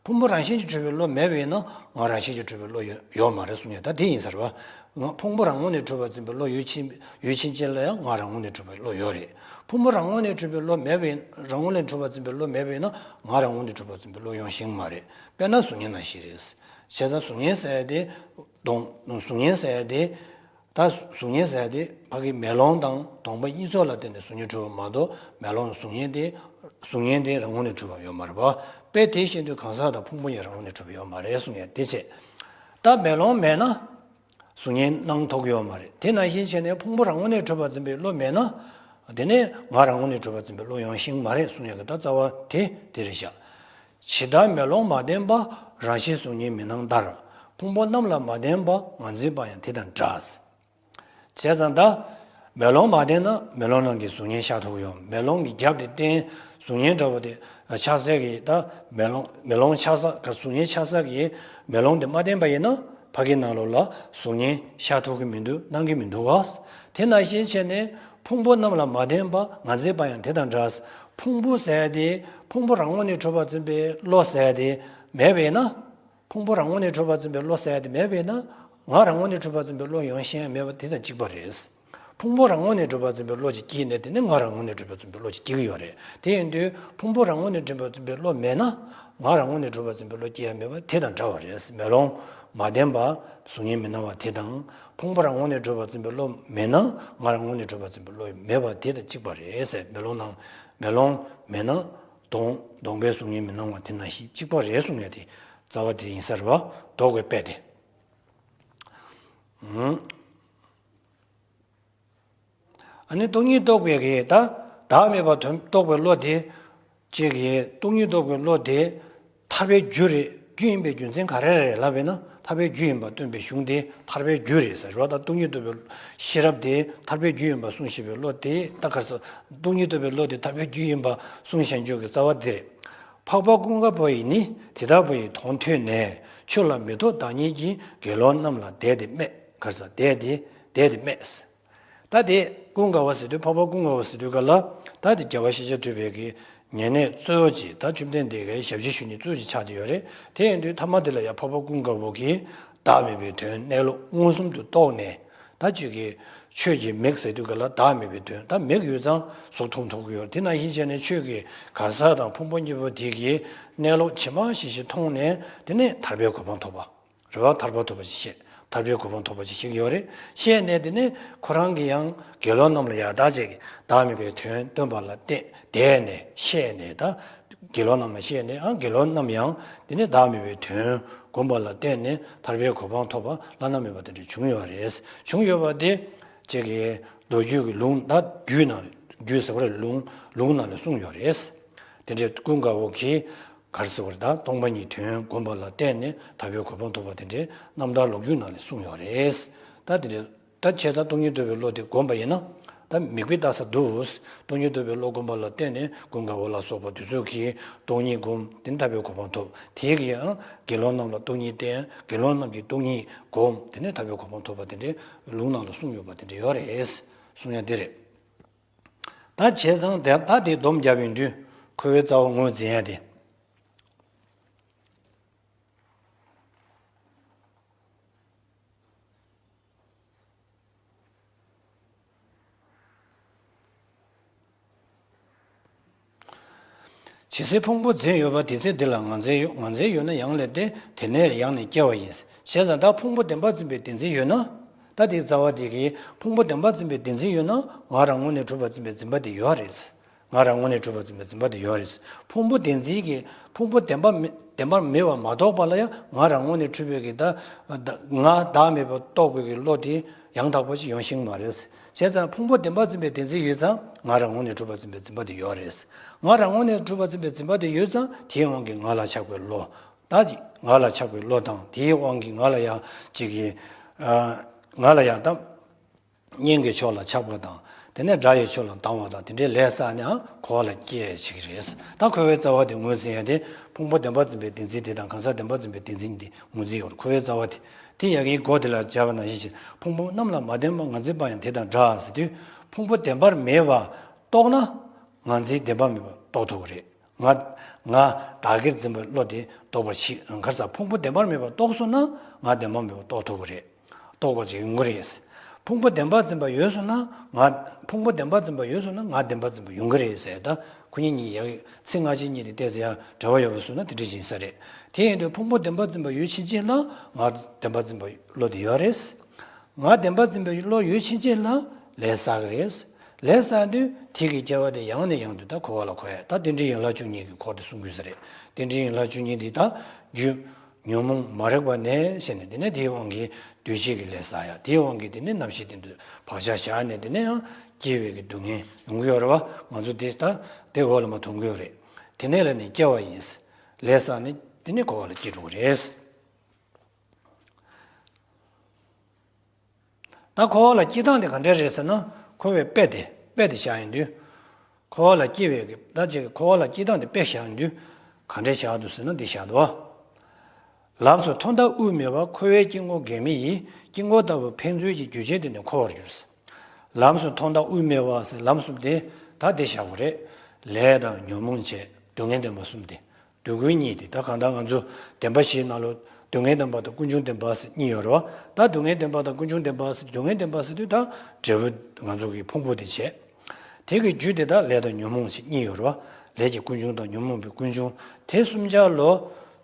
ཕུང་པོ་རང་བཞིན་གྱིས་གྲུབ་པའི་བློ་མེད་པ་ཡིན་ན་ངག་རང་བཞིན་གྱིས་གྲུབ་པའི་བློ་ཡོད་ཡོད་མ་རེད་གསུང་ཡ་ད་དེ་ཡིན་ཟེར་བ། ངག་ཕུང་པོ་རང་ངོས་ནས་གྲུབ་པར་འཛིན་པའི་བློ་ཡོད་ཕྱིན་ཡོད་ཕྱིན་ཅི་ལ་ཡང་ངག་རང་ངོས་ནས་གྲུབ་པའི་བློ་ཡོད་རེད། ཕུང་པོ་རང་ངོས་ནས་གྲུབ་པའི་བློ་མེད་པ་ཡིན་རང་ངོས་ནས་གྲུབ་པར་འཛིན་པའི་བློ་མེད་པ་ཡིན་ན་ངག་རང་ངོས་ནས་གྲུབ་པར་འཛིན་པའི་བློ་ཡོང་ཤེས་ཀྱི་མ་རེད། དཔེར་ན་གཟུགས་བརྙན་ནང་བཞིན་རེད། བྱས་ཙང་གཟུགས་བརྙན་ཟེར་ཡ་དེ། གདོང་། གཟུགས་བརྙན་ཟེར་ཡ་དེ། ད་གཟུགས་བརྙན་ཟེར་ཡ་དེ་ཕ་གི་མེ་ལོང་དང་གདོང་པ་གཉིས་ཚོགས་ལ་བརྟེན་ནས་གཟུགས་བརྙན་གྲུབ་པ་མ་གཏོགས་མེ་ལོང་གཟུགས་བརྙན་དེ། གཟུགས་བརྙན་དེ་རང་ངོས་ནས་གྲུབ་པ་ཡོད་མ་རེད་པ། དཔེ་དེ་བཞིན་དུ་གང་ཟག་དང་ཕུང་པོ་ཡང་རང་ངོས་ནས་གྲུབ་པ་ཡོད་མ་རེད་གསུང་ཡ་དེ་བྱས། ད་མེ་ལོང་མེད་ན་གཟུགས་བརྙན་སྣང་ཐུབ་ཀྱི་ཡོད་མ་རེད། དེ་ནང་བཞིན་བྱས་ནས་ཕུང་པོ་རང་ངོས་ནས་གྲུབ་པར་འཛིན་པའི་བློ་མེད་ན། དེ་ནས་ངག་རང་ངོས་ནས་གྲུབ་པར་འཛིན་པའི་བློ་ཡོང་ཤེས་ཀྱི་མ་རེད་གསུང་ཡ་གི་ད་རྩ་བ་དེ་དེ་རེད་ཤག་ཇི་ལྟར་མེ་ལོང་མ་ལྡན་པ་རང་བཞིན་གཟུགས་བརྙན་མི་སྣང་ལྟར། ཕུང་པོ་རྣམས་ལ་མ་ལྡན་པ་ངར་འཛིན་པ་ཡང་དེ་དང་འདྲ། བྱས་ཙང་ད། མེ་ལོང་མ་ལྡན་ན་མེ་ལོང་ནང་གི་གཟུགས་བརྙན་ཤར་ཐུབ་ཀྱི་ཡོད། མེ་ལོང་གི་རྒྱབ་དེ་བསྟན། གཟུགས་བརྙན་འདྲ་བོ་དེ་ཆགས་སའི་གི་ད་མེ་ལོང་མེ་ལོང་ཆགས་ས་ག་གཟུགས་བརྙན་ཆགས་ས་གི་མེ་ལོང་དེ་མ་བསྟན་པ་ཡིན་ན་ཕ་གི་ནང་ལོགས་ལ་གཟུགས་བརྙན་ཤར་ཐུབ་ཀྱི་མི་འདུག་སྣང་གི་མི་འདུག་ག་དེ་ནང་བཞིན་བྱས་ནས་ཕུང་པོ་རྣམས་ལ་མ་ལྡན་པ་ངར་འཛིན་པ་ཡང་དེ་དང་འདྲ། ཕུང་པོ་ཟེར་ཡ་དེ་ཕུང་པོ་རང་ངོས་ནས་གྲུབ་པར་འཛིན་པའི་བློ་ཟེར་ཡ་དེ་མེད་པས་ན། ཕུང་པོ་རང་ངོས་ནས་གྲུབ་པར་འཛིན་པའི་བློ་ཟེར་ཡ་དེ་མེད་པས་ན། ངག་རང་ངོས་ནས་གྲུབ་པར་འཛིན་པའི་བློ་ཡོང་ཤེས་ཡ་མེད་པ་དེ་དང་གཅིག་པ་རེད། ཕུང་པོ་རང་ངོས་ནས་གྲུབ་པར་འཛིན་པའི་བློ་ཅིག་སྐྱེས་ནས་དེ་ནས་ངག་རང་ངོས་ནས་གྲུབ་པར་འཛིན་པའི་བློ་ཅིག་སྐྱེ་གི་ཡོད་རེད། དེ་ཡིན་དུས་ཕུང་པོ་རང་ངོས་ནས་གྲུབ་པར་འཛིན་པའི་བློ་མེད་ན། ངག་རང་ངོས་ནས་གྲུབ་པར་འཛིན་པའི་བློ་སྐྱེ་ཡ་མེད་པ་དེ་དང་འདྲ་བ་རེད། མེ་ལོང་མ་ལྡན་པ་གཟུགས་བརྙན་མི་སྣང་བ་དེ་དང་། ཕུང་པོ་རང་ངོས་ནས་གྲུབ་པར་འཛིན་པའི་བློ་མེད་ན་ངག་རང་ངོས་ནས་གྲུབ་པར་འཛིན་པའི་བློ་མེད་པ་དེ་དང་གཅིག་པ་རེད་ཟེར། མེ་ལོང་ནང་མེ་ལོང་མེད་ན་གདོང་གདོང་པའི་གཟུགས་བརྙན་མི་སྣང་བ་དེ་ནང་བཞིན་གཅིག་པ་རེད་གསུང་ཡ་དེ། རྩ་བ་དེ་ཡིན་ས་རེད་པ། ལྡོག་པའི་དཔེ་དེ། ཨ་ནི་སྟོང་ཉིད་རྟོགས་པའི་གི་ད་བདག་མེད་པ་དོན་རྟོགས་པའི་བློ་དེ། གཅིག་གི་སྟོང་ཉིད་རྟོགས་པའི་བློ་དེ་ཐར་པའི་རྒྱུ་རེད། རྒྱུ་ཡིན་པའི་རྒྱུ་མཚན་ག་རེ་རེད་ལབ་པས་ན། ཐར་པའི་རྒྱུ་ཡིན་པ་སྟོན་པའི་གཞུང་དེ་ཐར་པའི་རྒྱུ་རེད་ཟེར་བ་དང་། སྟོང་ཉིད་རྟོགས་པའི་ཤེས་རབ་དེ་ཐར་པའི་རྒྱུ་ཡིན་པ་གསུངས་བཞག་པའི་བློ་དེ་ད་ག་ས། སྟོང་ཉིད་རྟོགས་པའི་བློ་དེ་ཐར་པའི་རྒྱུ་ཡིན་པ་གསུངས་བཞག་རྒྱུ་གི་རྩ་བ་དེ་རེད། འཕགས་པ་ཀུན་དགའ་བོ་ཡིས་ནི་དེ་ལྟ་བུ་ཡི་དོན་ཐོས་ནས། ཆོས་ལ་མི་རྟོག་བདག་ཉིད་ཀྱིས། དགེ་སློང་རྣམས་ལ་བཟླས་ཏེ་སྨྲས། ག་རེ་ཟ། བཟླས་ཏེ་བཟླས་ཏེ་སྨྲས། ད་དེ་ཀུན་དགའ་བོ་ཟེར་དུས་འཕགས་པ་ཀུན་དགའ་བོ་ཟེར་དུས་ག་ལ། ད་དེ་རྒྱལ་བ་ཤཱཀྱ་ཐུབ་པའི་གི་ཉེ་གནས་གཙོ་བོ་ཅིག་ད་བཅོམ་ལྡན་འདས་ཀྱི་ཞབས་ཕྱི་ཞུ་མཁན་གཙོ་བོ་ཅིག་ཆགས་བསྡད་ཡོད་རེད། དེ་ཡིན་དུས་ཐ་མ་དེ་ལ་ཡང་འཕགས་པ་ཀུན་དགའ་བོ་གིས་བདག་མེད་པའི་དོན་གནས་ལུགས་མངོན་སུམ་དུ་རྟོགས་ནས། ད་ཅིག་གི་ཆོས་ཀྱི་མིག་ཟེར་དུས་ག་ལ་བདག་མེད་པའི་དོན། ད་མིག་ཡོད་ཙང་གཟུགས་མཐོང་ཐུབ་ཀྱི་ཡོད་རེད། དེ་ནང་བཞིན་བྱས་ནས་ཆོས་ཀྱི་གང་ཟག་དང་ཕུང་པོ་གཉིས་པོ་དེ་གི་གནས་ལུགས་ཇི་མ་ཇི་བཞིན་མཐོང་ནས་དེ་ནས་ཐར་པའི་གོ་འཕང་ཐོབ་པ། རེད་བ། ཐར་པ་ཐོབ་པ་ཅིག་བཤད། ཐར་པའི་གོ་འཕང་ཐོབ་པ་ཅིག་བཤད་ཀྱི་ཡོད་རེད། བཤད་ནས་དེ་ནས་ཁོ་རང་གིས་ཡང་དགེ་སློང་རྣམས་ལ་ཡང་བདག་ཅིག་གིས་བདག་མེད་པའི་དོན་སྟོན་པ་ལ་བརྟེན་བསྡད་ནས་བཤད་ནས། ད་དགེ་སློང་རྣམས་ལ་བཤད་ནས། ཨ། དགེ་སློང་རྣམས་ཡང་དེ་ནས་བདག་མེད་པའི་དོན་བསྒོམ་པ་ལ་བརྟེན་ནས་ཐར་པའི་གོ་འཕང་ཐོབ་པ་བླ་ན་མེད་པ་དེ་འདྲ་བྱུང་ཡོད་རེད། བྱུང་ཡོད་པ་དེ་ཅིག་གི་མདོ་རྒྱུད་ཀྱི་ལུང་། ད་རྒྱུད་ནང་། རྒྱུད་ཟེར་བ་རེད། ལུང་། ལུང་ནང་ལ་གསུངས་ཡོད་རེད། དེ་འདྲའི་ཀུན་དགའ་བོ་གིས་ག་རེ་ཟེར་བ་རེད། ད་སྟོང་པ་ཉིད་དོན་བསྒོམ་པ་ལ་བརྟེན་ནས་ཐར་པའི་གོ་འཕང་ཐོབ་པ་དེ་འདྲའི་རྣམ་ཐར་ལོ་རྒྱུས་ནང་ལ་གསུངས་ཡོད་རེད། ད་དེ་འདྲའི་ད་བྱས་ཙང་སྟོང་ཉིད་རྟོགས་པའི་བློ་དེ་བསྒོམ་པ་ཡིན་ན། ད་མིག་དཔེ་ལྟ་ས་འདུག་སྟོང་ཉིད་རྟོགས་པའི་བློ་བསྒོམ་པ་ལ་བརྟེན་ནས་ཀུན་དགའ་བོ་ལ་སོགས་པ་དེ་ཚོ་གིས་སྟོང་ཉིད་བསྒོམ། དེ་ནས་ཐར་པའི་གོ་འཕང་ཐོབ། དེ་གིས་ཡང་དགེ་སློང་རྣམས་ལ་སྟོང་ཉིད་བསྟན། དགེ་སློང་རྣམས་ཀྱིས་སྟོང་ཉིད་བསྒོམ། དེ་ནས་ཐར་པའི་གོ་འཕང་ཐོབ་པ་དེ་འདྲའི་ལུང་ནང་ལ་གསུངས་ཡོད་པ་དེ་འདྲ་ཡོད་རེད། གསུང་ཡ་དེ་རེད། ད་བྱས་ཙང་དེ་ད་དེ་སྡོམ་བརྒྱབ་ཡོང་དུས་ཁོ་བོའི་རྩ་བ་ངོས་འཛིན་ཡ་དེ། ཇི་སྲིད་ཕུང་པོ་འཛིན་ཡོད་པ་དེ་ཚེ་འདི་ལ་ང་འཛིན་ཡོད། ང་འཛིན་ཡོད་ན་ཡང་ལས་ཏེ་དེ་ནས་ཡང་ནས་སྐྱེ་བ་ཡིན། བྱས་ཙང་ད་ཕུང་པོ་བདེན་པར་འཛིན་པའི་བདེན་འཛིན་ཡོད་ན། ད་དེའི་རྩ་བ་དེ་གིས་ཕུང་པོ་བདེན་པར་འཛིན་པའི་བདེན་འཛིན་ཡོད་ན་ང་རང་ངོས་ནས་གྲུབ་པར་འཛིན་པའི་འཛིན་པ་དེ་ཡོད་རེད། ང་རང་ངོས་ནས་གྲུབ་པར་འཛིན་པའི་འཛིན་པ་དེ་ཡོད་རེད། ཕུང་པོ་བདེན་འཛིན་གྱིས་ཕུང་པོ་བདེན་པ་མི་བདེན་པར་མེད་པར་མ་རྟོགས་པ་ལ་ཡང་ང་རང་ངོས་ནས་གྲུབ་པའི་གི་ད་ང་བདག་མེད་པར་རྟོགས་པའི་གི་བློ་དེ་ཡང་དག་པ་ཞིག་ཡོང་ཤེས་མ་རེད། བྱས་ཙང་ཕུང་པོ་བདེན་པར་འཛིན་པའི་བདེན་འཛིན་ཡོད་ཙང་ང་རང་ངོས་ནས་གྲུབ་པར་འཛིན་པའི་འཛིན་པ་དེ་ཡོད་རེད། ང་རང་ངོས་ནས་གྲུབ་པར་འཛིན་པའི་འཛིན་པ་དེ་ཡོད་ཙང་དེའི་དབང་གིས་ང་ལ་ཆགས་པའི་བློ། ད་ཅིག་ང་ལ་ཆགས་པའི་བློ་དང་དེའི་དབང་གིས་ང་ལ་ཡང་ཅིག་གི་ང་ལ་ཡང་ད་གཉེན་གྱི་ཕྱོགས་ལ་ཆགས་པ་དང་དེ་ནས་དགྲ་ཡི་ཕྱོགས་ལ་སྡང་བ་དང་དེ་འདྲའི་ལས་བསགས་ནའང་འཁོར་བ་ལ་སྐྱེ་བྱེད་ཀྱི་རེད། ད་འཁོར་བའི་རྩ་བ་དེ་ངོས་འཛིན་ཡ་དེ་ཕུང་པོ་བདེན་པར་འཛིན་པའི་བདེན་འཛིན་དེ་དང་གང་ཟག་བདེན་པར་འཛིན་པའི་བདེན་འཛིན་དེ་ངོས་འཛིན་ཡོད་རེད། འཁོར་བའི་རྩ་བ་དེ་དེ་ཡ་གིའི་སྒོ་དེ་ལ་སྦྱར་བ་ནང་བཞིན་བྱས་ཕུང་པོ་རྣམས་ལ་མ་བརྟེན་པ་ངར་འཛིན་པ་ཡང་དེ་དང་འདྲ་ཟེར་དུས་ཕུང་པོ་བདེན་པར་མེད་པ་རྟོགས་ན་ངར་འཛིན་བདེན་པར་མེད་པ་རྟོགས་ཐུབ་ཀྱི་རེད། ང་ང་བདག་གིར་འཛིན་པའི་བློ་དེ་ལྡོག་པར་བྱེད། ག་རེ་ཟེར། ཕུང་པོ་བདེན་པར་མེད་པ་རྟོགས་སོང་ན་ང་བདེན་པར་མེད་པ་རྟོགས་ཐུབ་ཀྱི་རེད། རྟོགས་པ་ཅིག་ཡོང་གི་རེད། ཕུང་པོ་བདེན་པར་འཛིན་པ་ཡོད་སོང་ན་ང་ཕུང་པོ་བདེན་པར་འཛིན་པ་ཡོད་སོང་ན་ང་བདེན་པར་འཛིན་པ་ཡོང་གི་རེད་ཟེར། ད་ཁོ་གཉིས་གཉིས་ཡ་ཚིག་སྔ་ཕྱི་གཉིས་དེ་ཏོག་ཙམ་ཡང་འབྲེལ་བ་ཡོད་པ་བཟོས་ན་དེ་འདྲ་ཡིན་ས་རེད། དེ་ཡིན་དུས་ཕུང་པོ་བདེན་པར་འཛིན་པ་ཡོད་ཕྱིན་ཆད་ལ་ང་བདེན་པར་འཛིན་པའི་བློ་དེ་ཡོད་རེད། ང་བདེན་པར་འཛིན་པའི་བློ་ཡོད་ཕྱིན་ཆད་ལ་ལས་བསགས་ཀྱི་རེད། ལས་བསགས་དུས་དེ་གི་སྐྱེ་བ་དེ་ཡང་ནས་ཡང་དུ་ད་འཁོར་བ་ལ་འཁོར་ཡ། ད་རྟེན་འབྲེལ་ཡན་ལག་བཅུ་གཉིས་ཀྱི་འཁོར་དེ་གསུང་རྒྱུ་ས་རེད། རྟེན་འབྲེལ་ཡན་ལག་བཅུ་གཉིས་དེ་ད་རྒྱུ་ཉོན་མོངས་མ་རིག་པ་ནས་བྱས་ནས་དེ་ནས་དེའི་དབང་གིས་འདུ་བྱེད་ཀྱི་ལས་བསགས་ཡ། དེའི་དབང་གིས་དེ་ནས་རྣམ་ཤེས་དེ་ཚོ་བག་ཆགས་བཞག་ནས་དེ་ནས་ཡང་སྐྱེ་བའི་གི་སྡུག་བསྔལ་ཡོང་གི་ཡོད་རེད་བ། ང་ཚོ་དེ་ད་དེ་འོག་ལ་མར་ཐོན་གི་ཡོད་རེད། དེ་ནས་ལ་ནི་སྐྱེ་བ་ཡིན། ལས་བསགས་ནས་དེ་ནས་འཁོར་བ་ལ་སྐྱེ་འགྲོ་གི་རེད། ད་འཁོར་བ་ལ་སྐྱེ་སྟངས་དེ་ག་འདྲ་རེད་ཟེར་ན། འཁོར་བའི་དཔེ་དེ་དཔེ་དེ་བཞག་ཡིན་དུས། འཁོར་བ་ལ་སྐྱེ་བའི་གི་ད་ཅིག་འཁོར་བ་ལ་སྐྱེ་སྟངས་དེ་དཔེ་བཞག་ཡིན་དུས། ག་འདྲ་བཞག་འདུག་ཟེར་ན་འདི་བཞག་འདུག་བ། ལམ་སུ་ཐོག་མཐའ་དབུས་མེད་པ། འཁོར་བའི་དཀྱིལ་འཁོར་འགལ་མེ་ཡིས། དཀྱིལ་འཁོར་ལྟ་བུ་ཕན་ཚུན་གྱི་རྒྱུ་ཅན་དེ་ནི་འཁོར་བར་འགྱུར། ལམ་སུ་ཐོག་མཐའ་དབུས་མེད་པ་ཟེར་ལམ་གསུམ་དེ་ད་འདི་བཞག་པ་རེད། ལས་དང་ཉོན་མོངས་བཅས་སྡུག་བསྔལ་བདེན་པ་གསུམ་དེ། སྡུག་ཀུན་གཉིས་ཏེ། ད་གང་ལྟར་ང་ཚོ་བདེན་པ་བཞིའི་ནང་ལོ་སྡུག་བསྔལ་བདེན་པ་དང་ཀུན་འབྱུང་བདེན་པ་ཟེར་གཉིས་ཡོད་རེད་བ། ད་སྡུག་བསྔལ་བདེན་པ་དང་ཀུན་འབྱུང་བདེན་པ་ཟེར། སྡུག་བསྔལ་བདེན་པ་ཟེར་དུས་ད་འབྲས་བུ་ང་ཚོ་གི་ཕུང་པོ་དེ་བྱས། དེ་གི་རྒྱུ་དེ་དག་ལས་དང་ཉོན་མོངས་ཞེས་གཉིས་ཡོད་རེད་བ། ལས་ཀྱི་ཀུན་འབྱུང་དང་ཉོན་མོངས་པའི་ཀུན་འབྱུང་དེ་གསུམ་ཆར་ལོ་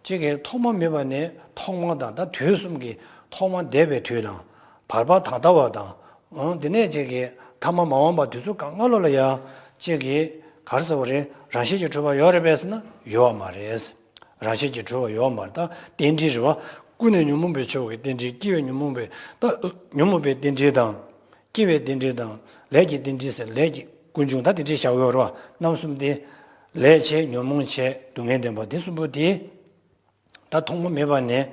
གཅིག་གི་ཐོག་མ་མེད་པ་ནས་ཐོག་མ་དང་ད་དུས་གསུམ་གྱི་ཐོག་མ་འདས་པའི་དུས་དང་བར་པ་ད་ལྟ་བ་དང་། འོ་དེ་ནས་ཅིག་གི་ཐ་མ་མ་འོངས་པ་དུས་ཚོད་གང་ག་ལོ་ལ་ཡང་ཅིག་གི་ག་རེ་ཟེར་བ་རེད། རང་བཞིན་གྱིས་གྲུབ་པ་ཡོད་རེད་པས་ཟེར་ན་ཡོད་མ་རེད། རང་བཞིན་གྱིས་གྲུབ་པ་ཡོད་མ་རེད། ད་རྟེན་འབྲེལ་རེད་བ། ཀུན་ནས་ཉོན་མོངས་པའི་ཕྱོགས་ཀྱི་རྟེན་འབྲེལ། སྐྱེ་བའི་ཉོན་མོངས་པའི་ད་ཉོན་མོངས་པའི་རྟེན་འབྲེལ་དང་། སྐྱེ་བའི་རྟེན་འབྲེལ་དང་། ལས་ཀྱི་རྟེན་འབྲེལ་ཟེར་ལས་ཀྱི་ཀུན་འབྱུང་ད་དེ་འདྲས་བཞག་ཡོད་རེད་བ། རྣམ་གསུམ་དེ། ལས་བྱས་ཉོན་མོངས་བྱས་སྡུག་བསྔལ་བདེན་པ་དེ་གསུམ་པོ་དེ། ད་ཐོག་མ་མེད་པ་ནས་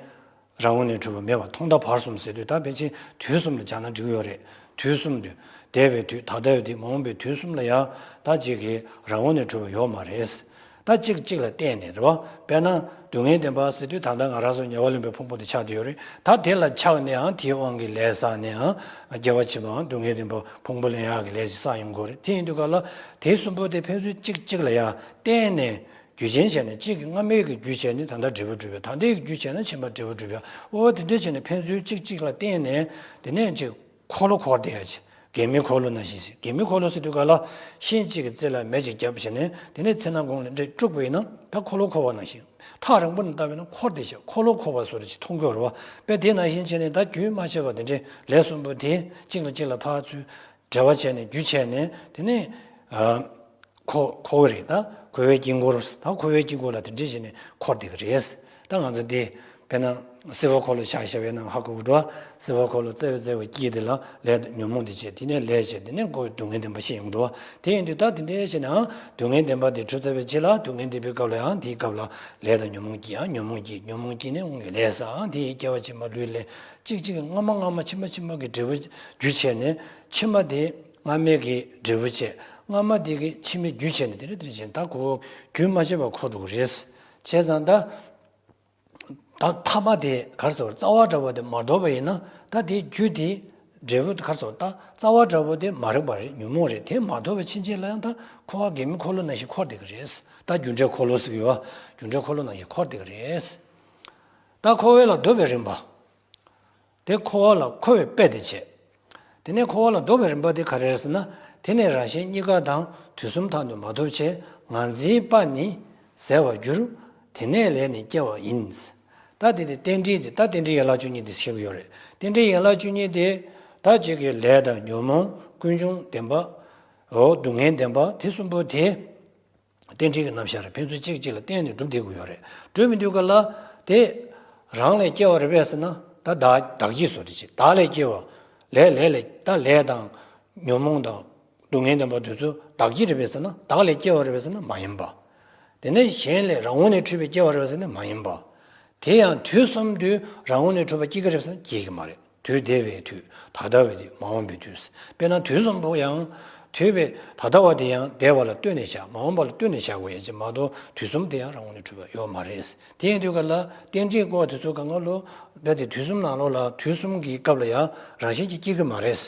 རང་ངོས་ནས་གྲུབ་པ་མེད་པ། ཐོག་མཐའ་བར་གསུམ་ཟེར་དུས་ད་ཕལ་ཆེར་དུས་གསུམ་ལ་སྦྱར་ན་འགྲིག་ཡོད་རེད། དུས་གསུམ་དུ་འདས་པའི་དུས་ད་ལྟའི་དུས་མ་འོངས་པའི་དུས་གསུམ་ལ་ཡང་ད་ཅིག་གི་རང་ངོས་ནས་གྲུབ་པ་ཡོད་མ་རེད། ད་གཅིག་གཅིག་ལ་བརྟེན་ནས་རེད་བ། དཔེར་ན་སྡུག་བསྔལ་བདེན་པ་ཟེར་དུས་ད་ལྟ་ང་རང་ཚོ་ཉེ་བར་ལེན་པའི་ཕུང་པོ་དེ་ཆགས་བསྡད་ཡོད་རེད། ད་དེ་ལ་ཆགས་ནའང་དེའི་དབང་གིས་ལས་བསགས་ནའང་སྐྱེ་བ་ཕྱི་མའང་སྡུག་བསྔལ་བདེན་པ་ཕུང་པོ་ལེན་ཡག་གི་ལས་ཅིག་བསགས་ཡོང་དགོས་རེད། དེ་ཡིན་དུས་ག་ལ་དེ་གསུམ་པོ་དེ་ཕན་ཚུན་གཅིག་གཅིག་ལ་ཡང་བརྟེན་ནས། རྒྱུ་ཅན་བྱས་ནས་གཅིག་གི་སྔ་མའི་གི་རྒྱུ་བྱས་ནས་ད་ལྟ་འབྲས་བུ་གྲུབ་པས། ད་ལྟའི་གི་རྒྱུ་བྱས་ན་ཕྱི་མ་འབྲས་བུ་གྲུབ་པས། འོ་དེ་འདྲ་བྱས་ནས་ཕན་ཚུན་གཅིག་གཅིག་ལ་བརྟེན་ནས་དེ་ནས་གཅིག་འཁོར་ལོ་འཁོར་བསྡད་ཡ་ཅིག་འགལ་མེའི་འཁོར་ལོ་ནང་བཞིན་ཞིག་འགལ་མེའི་འཁོར་ལོ་ཟེར་དུས་ག་ལ་ཤིང་གཅིག་གི་རྩེ་ལ་མེ་གཅིག་བརྒྱབ་བྱས་ནས་དེ་ནས་ཚེ་ན་གུང་ལ་འདྲེ་དཀྲུགས་པ་ཡིན་ན་ད་འཁོར་ལོ་འཁོར་བ་ནང་བཞིན། ཐག་རིང་པོ་ནས་བལྟས་པ་ཡིན་ན་འཁོར་བསྡད་ཤག་འཁོར་ལོ་འཁོར་བ་བཟོ་འདྲ་ཅིག་མཐོང་གི་ཡོད་རེད་བ། དཔེ་དེ་ནང་བཞིན་བྱས་ནས་ད་རྒྱུན་མ་ཆད་པ་དེ་འདྲའི་ལས་གསུམ་པོ་དེ་གཅིག་ལ་གཅིག་ལ་ཕར་ཚུར་འབྲེལ་བ་བྱས་ནས་རྒྱུ་བྱས་ནས་དེ་ནས། འཁོར་འཁོར་བ་རེད། ད་འཁོར་བའི་དཀྱིལ་འཁོར། ད་འཁོར་བའི་དཀྱིལ་འཁོར་ལ་དེ་འདྲ་བྱས་ནས་འཁོར་བསྡད་ཀྱི་རེད། ད་ང་ཚོ་འདི་དཔེར་ན་སྲིད་པ་འཁོར་ལོ་ཆ་བཞག་པ་ཡིན་ན་ཧ་གོ་གི་འདུག་སྲིད་པ་འཁོར་ལོ་བཙལ་བའི་བཙལ་བའི་དཀྱིལ་དེ་ལ་ལས་དང་ཉོན་མོངས་དེ་བྱས། དེ་ནས་ལས་བྱས། དེ་ནས་འཁོར་བའི་སྡུག་བསྔལ་བདེན་པ་ཤེས་ཡོང་གི་འདུག་དེ་ཡིན་དུས་ད་དེ་འདྲ་བྱས་ནའང་སྡུག་བསྔལ་བདེན་པ་དེ་གྲུབ་ཚར་བའི་རྗེས་ལ་སྡུག་བསྔལ་བདེན་པའི་སྐབས་ལ་ཡང་དེའི་སྐབས་ལ་ལས་དང་ཉོན་མོངས་སྐྱེ། ཡང་ཉོན་མོངས་སྐྱེ། ཉོན་མོངས་སྐྱེས་ནས་དབང་གིས་ལས་བསགས། དེ་ཡི་སྐྱེ་བ་ཕྱི་མ་ལུས་ལས་གཅིག་གཅིག་གི་སྔ་མ་སྔ་མ་ཕྱི་མ་ཕྱི་མ་གི་འབྲས་བུ་རྒྱུ་བྱས་ནས་ཕྱི་མ་དེ། སྔ་མའི་གི་འབྲས་བུ་བྱས། སྔ་མ་དེ་གི་ཕྱི་མའི་རྒྱུ་བྱས་ནས་དེ་འདྲ་དེ་འདྲ་བྱས་ནས་ད་ཁོ་རྒྱུན་མ་ཆད་པར་འཁོར་འགྲོ་གི་རེད། བྱས་ཙང་ད་ད་ཐ་མ་དེ་ག་རེ་ཟེར་བ་རྩ་བ་འདྲ་བོ་དེ་མ་རྟོགས་པ་ཡིན་ན་ད་དེའི་རྒྱུ་དེ་འབྲས་བུ་ག་རེ་ཟེར་བ་ད་རྩ་བ་འདྲ་བོ་དེ་མ་རིག་པ་རེད། ཉོན་མོངས་རེད། དེ་མ་རྟོགས་པའི་ཕྱིན་ཆད་ལ་ཡང་ད་འཁོར་བ་འགལ་མེའི་འཁོར་ལོ་ནང་བཞིན་འཁོར་བསྡད་ཀྱི་རེད། ད་རྒྱུ་འབྲས་འཁོར་ལོ་ཟེར་གྱི་ཡོད། རྒྱུ་འབྲས་འཁོར་ལོ་ནང་བཞིན་འཁོར་བསྡད་ཀྱི་རེད། ད་འཁོར་བ་ལ་འདོད་པའི་རིམ་པ། དེ་འཁོར་བ་ལ་འཁོར་བའི་དཔེ་དེ་བྱས། དེ་ནས་འཁོར་བ་ལ་འདོད་པའི་རིམ་པ་དེ་ག་རེ་རེད་ཟེར་ན། དེ་ནས་རང་གཞན་གཉིས་ཀ་དང་དུས་གསུམ་མཐའ་དུ་མ་ཐོབ་ཕྱིར་ངར་འཛིན་པ་ནི་ ཟད་པར་འགྱུར། དེ་ནས་ལས་ནི་སྐྱེ་བ་ཡིན། ད་དེ་དེ་རྟེན་འབྲེལ་ཟེར། ད་རྟེན་འབྲེལ་ཡན་ལག་བཅུ་གཉིས་དེ་བཤད་ཀྱི་ཡོད་རེད། རྟེན་འབྲེལ་ཡན་ལག་བཅུ་གཉིས་དེ་ད་གཅིག་གི་ལས་དང་ཉོན་མོངས་ཀུན་འབྱུང་བདེན་པ། འོ་སྡུག་བསྔལ་བདེན་པ་དེ་གསུམ་པོ་དེ། རྟེན་འབྲེལ་གྱི་རྣམ་གཞག་རེད། ཕན་ཚུན་གཅིག་གཅིག་ལ་བརྟེན་ནས་གྲུབ་བསྡད་ཀྱི་ཡོད་རེད། གྲུབ་མི་འདུག་ག་ལ། དེ་རང་ལས་སྐྱེ་བ་རེད་པས་ཟེར་ན། ད་བདག་བདག་གིས་བཟོ་དེ་བྱེད། བདག་ལས་སྐྱེ་བ། ལས་ལས་ལས་ད་ལས་དང་ཉོན་མོངས་དང་སྡུག་བསྔལ་བདེན་པ་དེ་ཚོ་བདག་གིས་རེད་པས་ཟེར་ན། བདག་ལས་སྐྱེ་བ་རེད་པས་ཟེར་ན་མ་ཡིན་པ། དེ་ནས་གཞན་ལས་རང་ངོས་ནས་འཕྲོས་པའི་སྐྱེ་བ་རེད་པས་ཟེར་ན་མ་ཡིན་པ། དེ་ཡང་དུས་གསུམ་དུ་རང་ངོས་ནས་འཕྲོས་པ་སྐྱེ་གི་རེད་པས་ཟེར་ན་སྐྱེ་གི་མ་རེད། དུས་འདས་པའི་དུས། ད་ལྟ་བའི་དུས། མ་འོངས་པའི་དུས། དཔེར་ན་དུས་གསུམ་པོ་ཡང་། དུས་པའི་ད་ལྟ་བ་དེ་ཡང་འདས་པ་ལ་ལྟོས་ནས་བཞག་མ་འོངས་པ་ལ་ལྟོས་ནས་བཞག་དགོས་ཡ་ཅིག་མ་གཏོགས་དུས་གསུམ་དེ་ཡང་རང་ངོས་ནས་གྲུབ་པ་ཡོད་མ་རེད། དེ་ཡིན་དུས་ག་ལ་རྟེན་འབྲེལ་སྐོར་དེ་ཚོ་གང་ག་ལོ། རྦད་དེ་དུས་གསུམ་ནང་ལོགས་ལ་དུས་གསུམ་གྱི་སྐབས་ལ་ཡང་རང་བཞིན་གྱིས་སྐྱེ་གི་མ་རེད།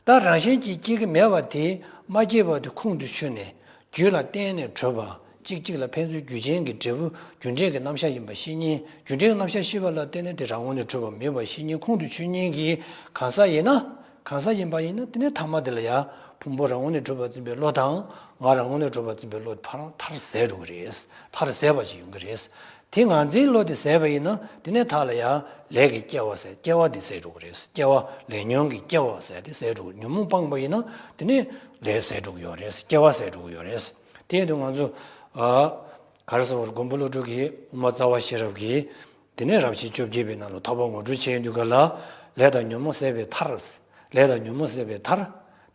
ད་རང་བཞིན་གྱིས་སྐྱེ་གི་མེད་པ་དེ་མ་སྐྱེས་པ་དེ་ཁུངས་དུ་ཆུད་ནས། རྒྱུ་ལ་བརྟེན་ནས་གྲུབ་པ། གཅིག་གཅིག་ལ་ཕན་ཚུན་རྒྱུ་ཅན་གྱི་འབྲས་བུ་རྒྱུ་འབྲས་ཀྱི་རྣམ་གཞག་ཡིན་པ་ཤེས་མཁན། རྒྱུ་འབྲས་ཀྱི་རྣམ་གཞག་ཤེས་པ་ལ་བརྟེན་ནས་དེ་རང་ངོས་ནས་གྲུབ་པ་མིན་པ་ཤེས་མཁན་ཁུངས་དུ་ཆུད་མཁན་གྱི་གང་ཟག་ཡིན་ན། གང་ཟག་ཡིན་པ་ཡིན་ན་དེ་ནས་ཐ་མ་དེ་ལ་ཡང་ཕུང་པོ་རང་ངོས་ནས་གྲུབ་པར་འཛིན་པའི་བློ་དང་། ང་རང་ངོས་ནས་གྲུབ་པར་འཛིན་པའི་བློ་ཕར་མཐར་ཟད་འགྲོ་གི་རེད། མཐར་ཟད་པ་ཞིག་ཡོང་གི་རེད། དེ་ངར་འཛིན་བློ་དེ་ཟད་པ་ཡིན་ན་དེ་ནས་མཐའ་ལ་ཡང་ལས་ཀྱི་སྐྱེ་བ་ཟད། སྐྱེ་བ་དེ་ཟད་འགྲོ་གི་རེད། སྐྱེ་བ་ལས་ཉོན་གྱི་སྐྱེ་བ་ཟད་དེ་ཟད་འགྲོ་གི། ཉོན་མོངས་སྤངས་པ་ཡིན་ན་དེ་ནས་ལས་ཟད་འགྲོ་གི་ཡོད་རེད། སྐྱེ་བ་ཟད་འགྲོ་གི་ཡོད་རེད། དེ་ཡིན་དུས་ང་ཚོ་ཨ། ག་རེ་ཟེར་བར་མགོན་པོ་ཀླུ་སྒྲུབ་ཀྱི་དབུ་མ་རྩ་བ་ཤེས་རབ་ཀྱི། དེ་ནས་རབ་བྱེད་བཅོ་བརྒྱད་པའི་ནང་ལ་ཐོགས་པ་ངོ་སྤྲོད་བྱས་ཡོང་དུས་ག་ལ། ལས་དང་ཉོན་མོངས་ཟད་པའི་མཐར། ལས་དང་ཉོན་མོངས་ཟད་པའི་མཐར།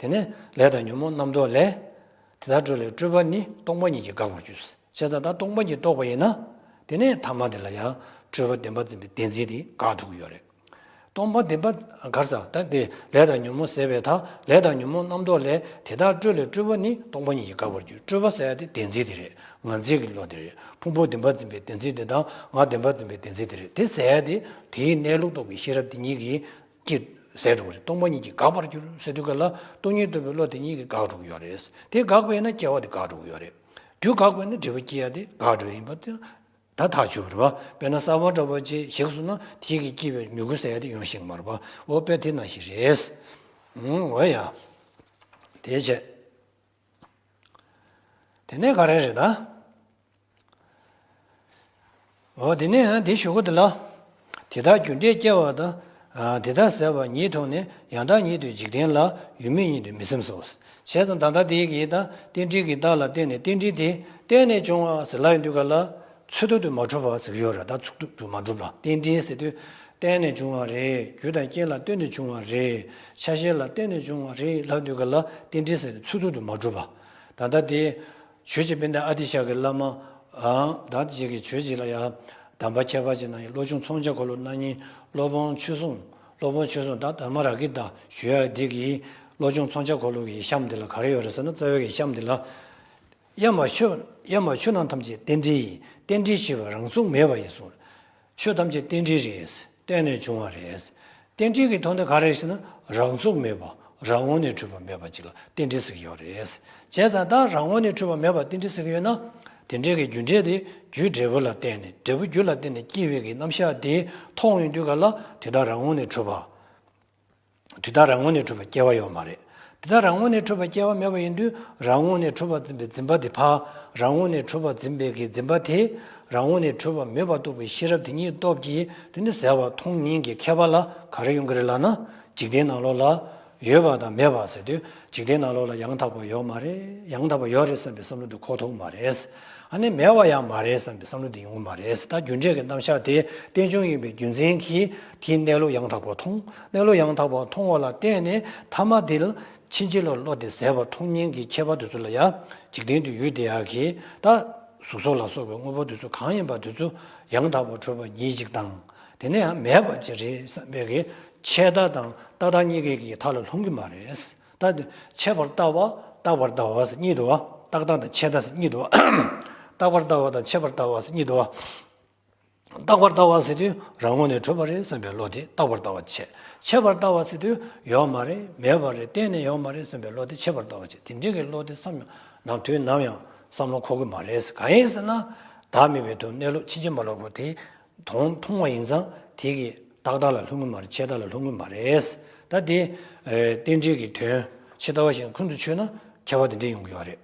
དེ་ནས་ལས་དང་ཉོན་མོངས་རྣམ་རྟོག་ལས། དེ་དག་སྤྲོས་ལས་སྤྲོས་པ་ནི་སྟོང་པ་ཉིད་ཀྱིས་དགག་པར་འགྱུར། བྱས་ཙང་ད་སྟོང་པ་ཉིད་རྟོགས་པ་ཡིན་ན། དེ་ནས་ཐ་མ་དེ་ལ་ཡང་སྤྲོས་པ་བདེན་པར་འཛིན་པའི་བདེན་འཛིན་དེ་དགག་ཐུབ་ཀྱི་ཡོད་རེད། སྟོང་པ་བདེན་པ། ག་རེ་ཟེར། ད་དེ་ལས་དང་ཉོན་མོངས་ཟད་པའི་མཐར། ལས་དང་ཉོན་མོངས་རྣམ་རྟོག་ལས། དེ་དག་སྤྲོས་ལས་སྤྲོས་པ་ནི་སྟོང་པ་ཉིད་ཀྱིས་དགག་པར་འགྱུར། སྤྲོས་པ་ཟེར་ཡ་དེ་བདེན་འཛིན་དེ་རེད། ངར་འཛིན་གྱི་བློ་དེ་རེད། ཕུང་པོ་བདེན་པར་འཛིན་པའི་བདེན་འཛིན་དེ་དང་ང་བདེན་པར་འཛིན་པའི་བདེན་འཛིན་དེ་རེད། དེ་ཟེར་ཡ་དེ་དེའི་གནས་ལུགས་རྟོགས་པའི་ཤེས་རབ་དེ་ཉིད་ཀྱིས་ཀྱིས་ཟད་འགྲོ་གི་རེད། སྟོང་པ་ཉིད་ཀྱིས་དགག་པར་འགྱུར་ཟེར་དུས་ག་ལ། སྟོང་ཉིད་རྟོགས་པའི་བློ་དེ་ཉིད་ཀྱིས་དགག་འགྲོ་གི་ཡོད་རེད། དེ་དགག་པ་ཡིན་ན་སྐྱེ་བ་དེ་དགག་འགྲོ་གི་ཡོད་རེད། རྒྱུ་དགག་པ་ཡིན་ན་འབྲས་བུ་སྐྱེ་ཡ་དེ་དགག་འགྲོ་ཡིན་པ་དེ། ད་ཐག་ཆོད་པ་རེད་པ། དཔེར་ན་གསར་པ་འདྲ་པོ་ཅིག་བཞག་སོང་ན་དེ་གིས་སྐྱེས་པའི་མྱུ་གུ་ཟེར་ཡ་དེ་ཡོང་ཤེས་ཀྱི་མ་རེད་པ། འོ་དཔེ་དེ་ནང་བཞིན་རེད། ཨང་། འོ་ཡ། དེ་བྱས། དེ་ནས་ག་རེ་རེད་ད། འོ་དེ་ནས་དེ་ཞུ་གི་འདུག་ལ། དེ་དག་རྒྱུ་འབྲས་སྐྱེ་བ་དང་། དེ་དག་ཟད་པ་ཉིད་མཐོང་ནས། ཡང་དག་ཉིད་དུ་འཇིག་རྟེན་ལ། ཡོད་མེད་ཉིད་དུ་མི་སེམས་སོ། བྱས་ཙང་ད་ལྟ་དེའི་གི་ད་རྟེན་འབྲེལ་གྱི་རྟགས་ལ་བརྟེན་ནས། རྟེན་འབྲེལ་དེ་བརྟེན་ནས་བྱུང་བ་ཟེར་ལབ་ཡོང་དུས་ག་ལ། ཚུལ་དུ་དུ་མ་གྲུབ་པ་ཟེར་གྱི་ཡོད་རེད། ད་ཚུལ་དུ་དུ་མ་གྲུབ་པ། རྟེན་འབྲེལ་ཟེར་དུས་བརྟེན་ནས་བྱུང་བ་རེད། རྒྱུ་དང་རྐྱེན་ལ་ལྟོས་ནས་བྱུང་བ་རེད། ཆ་ཤས་ལ་ལྟོས་ནས་བྱུང་བ་རེད་ལབ་དུས་ག་ལ། རྟེན་འབྲེལ་ཟེར་དུས་ཚུལ་དུ་དུ་མ་གྲུབ་པ། ད་ལྟ་དེ་ཆོས་རྗེ་དཔལ་ལྡན་ཨ་ཏི་ཤ་གི་བླ་མ། ཨང་། ད་ཅིག་གི་ཆོས་ཅིག་ལ་ཡ། གདམས་པ་ཁྱད་པར་ཅན་གནང་ཡི། བློ་སྦྱོང་མཚོན་ཆ་འཁོར་ལོ་གནང་མཁན་སློབ་དཔོན་ཆོས་སྲུང་། སློབ་དཔོན་ཆོས་སྲུང་ད་དྷརྨ་རཱ་གི་ཏ་ཞུ་ཡ་འདི་གིས་བློ་སྦྱོང་མཚོན་ཆ་འཁོར་ལོ་གི་གཤམ་འདི་ལ་ག་རེ་ཡོད་རེད་ཟེར་ན། རྩ་བའི་གི་གཤམ་འདི་ལ། དབྱེ་བ་ཆོས། དབྱེ་བ་ཆོས་རྣམས་ཐམས་ཅད་རྟེན་འབྲེལ་ཡིན། རྟེན་འབྲེལ་ཞེས་པ་རང་ཚུགས་མེད་པ་ཡིན་གསུངས། ཆོས་ཐམས་ཅད་རྟེན་འབྲེལ་རེད། བརྟེན་ནས་བྱུང་བ་རེད། རྟེན་འབྲེལ་གྱི་དོན་དེ་ག་རེ་ཟེར་ན། རང་ཚུགས་མེད་པ། རང་ངོས་ནས་གྲུབ་པ་མེད་པ་ཅིག་ལ་རྟེན་འབྲེལ་ཟེར་གྱི་ཡོད་རེད། བྱས་ཙང་ད་རང་ངོས་ནས་གྲུབ་པ་མེད་པ་རྟེན་འབྲེལ་ཟེར་གྱི་ཡོད་ན། དེ་འདྲའི་གི་རྒྱུ་འབྲས་དེ་རྒྱུའི་འབྲས་བུ་ལ་བརྟེན་ནས། འབྲས་བུ་རྒྱུ་ལ་བརྟེན་ནས་སྐྱེ་བའི་གི་རྣམ་གཞག་དེ་མཐོང་ཡོང་དུས་ག་ལ། དེ་དག་རང་ངོས་ནས་གྲུབ་པ། དེ་དག་རང་ངོས་ནས་གྲུབ་པ་སྐྱེ་བ་ཡོད་མ་རེད། དེ་དག་རང་ངོས་ནས་གྲུབ་པ་སྐྱེ་བ་མེད་པ་ཡིན་དུས། རང་ངོས་ནས་གྲུབ་པར་འཛིན་པའི་འཛིན་པ་དེ་ཕར། རང་ངོས་ནས་གྲུབ་པར་འཛིན་པའི་གི་འཛིན་པ་དེ། རང་ངོས་ནས་གྲུབ་པ་མེད་པར་རྟོགས་པའི་ཤེས་རབ་དེ་ཉིད་སྟོབས་ཀྱིས་དེ་ནི་ཟད་པ་མཐོང་ཉིད་ཀྱི་ཁྱད་པར་ལ་ག་རེ་ཡོང་གི་རེད་ལབ་ན། འཇིག་རྟེན་ནང་ལོགས་ལ་ཡོད་པ་དང་མེད་པ་ཟེར་དུས། འཇིག་རྟེན་ནང་ལོགས་ལ་ཡང་དག་པ་ཡོད་མ་རེད། ཡང་དག་པ་ཡོད་རེད་བསམ་པའི་བསམ་བློ་དེ་འཁོར་ཐུབ་མ་རེད། ཨ་ནི་མེད་པ་ཡང་མ་རེད་བསམ་པའི་བསམ་བློ་དེ་ཡོང་གི་མ་རེད། ད་རྒྱུ་འབྲས་ཀྱི་རྣམ་གཞག་དེ་རྟེན་འབྱུང་ཡིན་པའི་རྒྱུ་མཚན་གྱིས་དེའི་གནས་ལུགས་ཡང་དག་པར་མཐོང་། གནས་ལུགས་ཡང་དག་པར་མཐོང་བ་ལ་བརྟེན་ནས་ཐ་མ་དེ་ལ་ཕྱིན་ཆད་ལ་བློ་དེ་ཟད་པ་མཐོང་ཉིད་ཀྱི་ཁྱད་པར་དེ་ཚོ་ལ་ཡང་འཇིག་རྟེན་དུ་ཡོད་བསྡད་ཡག་གི། ད་གཟུགས་སོགས་ལ་སོགས་པའི་དངོས་པོ་དེ་ཚོ་གང་ཡིན་པ་དེ་ཚོ་ཡང་དག་པར་གྲུབ་པ་ཉིད་ཅིག་དང་། དེ་ནས་ཡང་མེད་པ་ཅིག་རེད་བསམ་པའི་གི་ཆད་ལྟ་དང་རྟག་ལྟ་གཉིས་ཀའི་གི་མཐའ་ལ་ལྷུང་གི་མ་རེད། ད་དེ་ཆད་པར་ལྟ་བ། རྟག་པར་ལྟ་བ་ཟེར་གཉིས་འདུག་བ། རྟག་ལྟ་དང་ཆད་ལྟ་ཟེར་གཉིས་འདུག་བ། རྟག་པར་ལྟ་བ་དང་ཆད་པར་ལྟ་བ་ཟེར་གཉིས་འདུག་བ། རྟག་པར་ལྟ་བ་ཟེར་དུས་རང་ངོས་ནས་གྲུབ་པ་རེད་བསམ་པའི་བློ་དེ་རྟག་པར་ལྟ་བ་བྱས། ཆད་པར་ལྟ་བ་ཟེར་དུས་ཡོད་མ་རེད། མེད་པ་རེད། གཏན་ནས་ཡོད་མ་རེད་བསམ་པའི་བློ་དེ་ཆད་པར་ལྟ་བ་བྱས། དེ་འདྲའི་གི་བློ་དེ་བསམ་ཡང་ནམ་དུས་ནམ་ཡང་བསམ་བློ་འཁོར་གི་མ་རེད། གང་ཡིན་ཟེར་ན། བདག་མེད་པའི་དུ་གནས་ལུགས་ཕྱིན་ཅི་མ་ལོག་པ་དེ། མཐོང་མཐོང་བ་ཡིན་ཙང་དེ་གི་རྟག་ལྟ་ལ་ལྷུང་གི་མ་རེད། ཆད་ལྟ་ལ་ལྷུང་གི་མ་རེད། ད་དེ་ཨེ་རྟེན་འབྲེལ་གྱི་དོན་ཇི་ལྟ་བ་བཞིན་ཁུངས་སུ་ཆུད་ན་ཁྱད་པར་དེ་འདྲ་ཡོང་གི་ཡོད་རེད།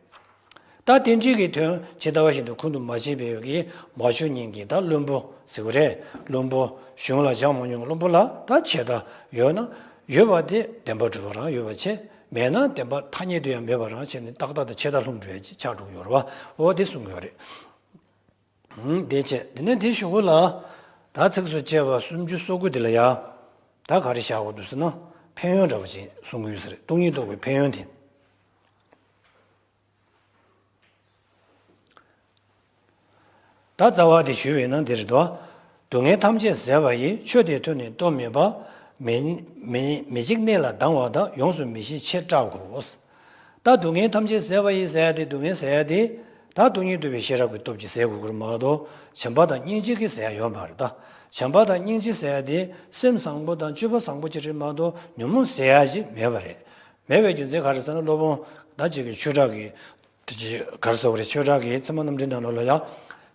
ད་རྟེན་འབྲེལ་གྱི་དོན་ཇི་ལྟ་བ་བཞིན་དུ་ཁུར་དུ་མ་བྱས་པའི་གི་མ་བྱུང་མཁན་གྱི་ད་བླུན་པོ་ཟེར་གྱི་རེད། བླུན་པོ་གཞུང་ལ་སྦྱངས་མ་མྱོང་བླུན་པོ་ལ་ད་ཆད་ལྟ་ཡོད་ན་ཡོད་པ་དེ་བདེན་པར་གྲུབ་པ་རང་ཡོད་པ་བྱས། མེད་ན་བདེན་པ་ཐ་སྙད་དུ་ཡང་མེད་པ་རང་བྱས་ནས་ཏག་ཏག་ཏུ་ཆད་ལྟ་ལྷུང་འགྲོ་ཡ་ཅིག་ཆགས་འགྲོ་གི་ཡོད་རེད་བ། འོ་དེ་གསུང་གི་ཡོད་རེད། ཧུམ། དེ་བྱས་དེ་ནས་དེ་གཞུག་གུ་ལ་ད་ཚིགས་སུ་བཅད་པ་སུམ་ཅུ་སོ་དགུ་དེ་ལ་ཡ་ད་ག་རེ་བཞག་དགོས་འདུག་ཟེར་ན། ཕན་ཡོན་འདྲ་བ་ཅིག་གསུང་གི་ཡོད་ས་རེད། སྟོང་ཉིད་རྟོགས་པའི་ཕན་ཡོན་དེ། ད་རྩ་བ་དེ་ཞུས་པས་ན་འདིར་དོ། སྡུག་བསྔལ་ཐམས་ཅད་ཟད་པ་ཡི། ཆོས་དེ་ཐོས་ནས་སྟོབས་མེད་པ། མི་མི་མི་འཇིགས་གནས་ལ་སྡང་བ་དག། ཡོངས་སུ་མི་ཤེས་ཕྱིར་སྐྲག་གོ། ད་སྡུག་བསྔལ་ཐམས་ཅད་ཟད་པ་ཡི་ཟེར་ཡ་དེ། སྡུག་བསྔལ་ཟེར་ཡ་དེ་ད་སྟོང་ཉིད་རྟོགས་པའི་ཤེས་རབ་ཀྱི་སྟོབས་ཀྱིས་ཟད་དགོས་ཀྱི་རེད་མ་གཏོགས། བྱམས་པ་དང་སྙིང་རྗེ་གིས་ཟད་ཡ་ཡོད་མ་རེད་ད། བྱམས་པ་དང་སྙིང་རྗེ་ཟེར་ཡ་དེ་སེམས་བཟང་པོ་དང་སྤྱོད་པ་བཟང་པོ་ཅིག་རེད་མ་གཏོགས་ཉོན་མོངས་ཟེར་ཡ་ཅིག་མེད་པ་རེད། མེད་པའི་རྒྱུ་མཚན་ག་རེ་ཟེར་ན། སློབ་དཔོན་ད་ཅིག་གི་ཆོས་གྲགས་ཀྱི་དེ་ཅི་ག་རེ་ཟེར་བ་རེད། ཆོས་གྲགས་ཀྱི་ཚད་མ་རྣམ་འགྲེལ་ནང་ལོགས་ལ་ཡང་།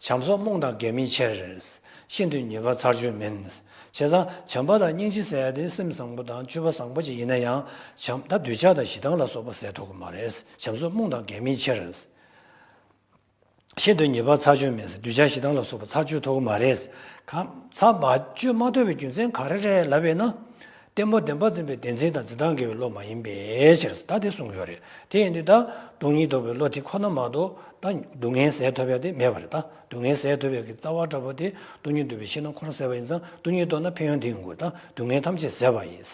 བྱམས་སོགས་རྨོངས་དང་འགལ་མིན་ཕྱིར། ཤིན་ཏུ་ཉེས་པ་ཚར་གཅོད་མིན། བྱས་ཙང་བྱམས་པ་དང་སྙིང་རྗེ་ཟེར་ཡ་དེ་སེམས་བཟང་པོ་དང་སྤྱོད་པ་བཟང་པོ་ཅིག་ཡིན་ན་ཡང་། བྱམས་ད་འདོད་ཆགས་དང་ཞེ་སྡང་ལ་སོགས་པ་ཟད་ཐུབ་ཀྱི་མ་རེད། བྱམས་སོགས་རྨོངས་དང་འགལ་མིན་ཕྱིར། ཤིན་ཏུ་ཉེས་པ་ཚར་གཅོད་མིན། འདོད་ཆགས་ཞེ་སྡང་ལ་སོགས་པ་ཚར་གཅོད་ཐུབ་ཀྱི་མ་རེད། གང་ཚར་མ་གཅོད་མ་ཐུབ་པའི་རྒྱུ་མཚན་ག་རེ་རེད་ལབ་པས་ན། ལྟད་མོ་བདེན་པར་འཛིན་པའི་བདེན་འཛིན་དང་འཛིན་སྟངས་འགལ་བའི་བློ་མ་ཡིན་པའི་ཕྱིར། ད་དེ་གསུངས་ཡོད་རེད། དེ་ཡིན་དུས་ད་སྟོང་ཉིད་རྟོགས་པའི་བློ་དེ་ཁོ་ན་མ་གཏོགས་ད་སྡུག་བསྔལ་ཟད་ཐུབ་ཡ་དེ་མེད་པ་རེད། ད་སྡུག་བསྔལ་ཟད་ཐུབ་ཡ་གི་རྩ་བ་འདྲ་པོ་དེ་སྟོང་ཉིད་རྟོགས་པའི་ཤེས་རྣམ་ཁོ་ན་ཟད་པ་ཡིན་ཙང་། སྟོང་ཉིད་རྟོགས་ན་ཕན་ཡོན་དེ་ཡོང་དགོས། ད་སྡུག་བསྔལ་ཐམས་ཅད་ཟད་པ་ཡིན།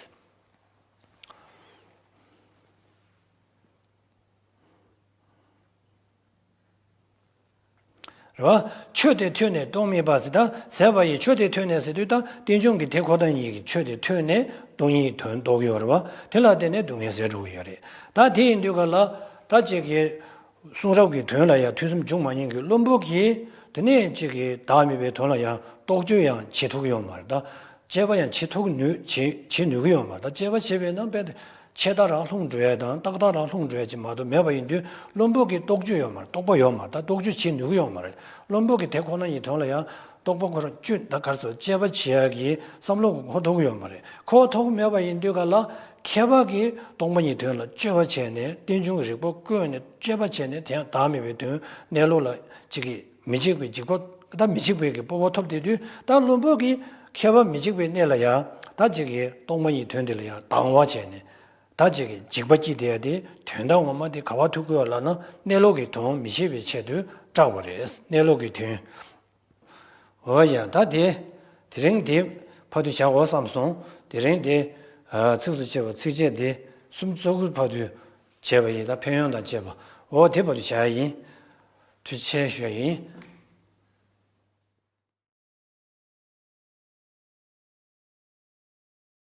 རེད་བ། ཆོས་དེ་ཐོས་ནས་སྟོབས་མེད་པ་ཟེར། ད་ཟད་པ་ཡི། ཆོས་དེ་ཐོས་ནས་ཟེར་དུས་ད་རྟེན་འབྱུང་གི་དེ་ཁོ་ན་ཉིད་ཀྱི་ཆོས་དེ་ཐོས་ནས་སྟོང་ཉིད་དོན་རྟོགས་ཀྱི་ཡོད་རེད་བ། དེ་ལ་བརྟེན་ནས་སྡུག་བསྔལ་ཟད་འགྲོ་གི་ཡོད་རེད། ད་དེ་ཡིན་དུས་ག་ལ་ད་ཅིག་གི་གསུང་རབ་ཀྱི་དོན་ལ་ཡང་ཐོས་བསམ་འབྱུང་མ་མྱོང་གི་བླུན་པོ་གིས་དེ་ནས་ཅིག་གི་བདག་མེད་པའི་དོན་ལ་ཡང་རྟོག་དཔྱོད་ཡང་བྱེད་ཐུབ་ཀྱི་ཡོད་མ་རེད། ད་དཔྱད་པ་ཡང་བྱེད་ཐུབ་ནུས་བྱེད་བྱེད་ནུས་ཀྱི་ཡོད་མ་རེད། ད་དཔྱད་པ་བྱེད་པས་ན་དཔེ་ཆད་ལྟ་རང་ལྷུང་འགྲོ་ཡ་དང་ཏག་ཏག་རང་ལྷུང་འགྲོ་ཡ་ཅིག་མ་གཏོགས་མེད་པ་ཡིན་དུས། བླུན་པོ་གི་རྟོག་དཔྱོད་ཡོད་མ་རེད། རྟོག་པ་ཡོད་མ་རེད། ད་རྟོག་དཔྱོད་བྱེད་ནུས་ཀྱི་ཡོད་མ་རེད། བླུན་པོ་གི་དེ་ཁོ་ན་ཉིད་དོན་ལ་ཡང་རྟོག་པ་ཁོ་རང་བཅུད་ད་ག་རེ་ཟེར། དཔྱད་པ་བྱེད་ཡ་གི་བསམ་བློ་གི་འཁོར་ཐུབ་ཀྱི་ཡོད་མ་རེད། འཁོར་ཐུབ་ཀྱི་མེད་པ་ཡིན་དུས་ག་ལ་མཁས་པ་གིས་སྟོང་པ་ཉིད་དོན་ལ་དཔྱོད་པ་བྱས་ནས། རྟེན་འབྱུང་གི་རིགས་པ་བཀོད་ནས་དཔྱད་པ་བྱས་ནས། དེ་ཡང་བདག་མེད་པའི་དོན་གནས་ལུགས་ལ་ཅིག་གི་མི་འཇིགས་པའི་འཇིགས་པ། ད་མི་འཇིགས་པའི་གི་སྤོབས་པ་ཐོབ་བསྡད་དུས། ད་བླུན་པོ་གིས་མཁས་པ་མི་འཇིགས་པའི་གནས་ལ་ཡང་ད་ཅིག་གི་སྟོང་པ་ཉིད་དོན་དེ་ལ་ཡང་སྡང་བ་བྱས་ནས། ད་ཅིག་གི་འཇིགས་པ་སྐྱེས་བསྡད་ཡ་དེ་དོན་དག་ངོ་མ་དེ་ག་པར་ཐུག་གི་ཡོད་ལབ་ན། གནས་ལུགས་ཀྱི་དོན་མི་ཤེས་པའི་ཆེད་དུ་སྐྲག་པ་རེད། གནས་ལུགས་ཀྱི་དོན། འོ་ཡ། ད་དེ་དེ་རིང་དེ་བར་དུ་བྱ་དགོས་བསམ་སོང་། དེ་རིང་དེ་ཚིགས་སུ་བཅད་པ་ཚིགས་བཅད་དེ་སུམ་ཅུ་སོ་དགུ་བར་དུ་བྱས་པ་ཡིན། ད་ཕན་ཡོན་དང་བཅས་པ། འོ་དེ་བར་དུ་བྱ་ཡ་ཡིན། ཐུགས་རྗེ་ཆེ་ཞུ་ཡ་ཡིན།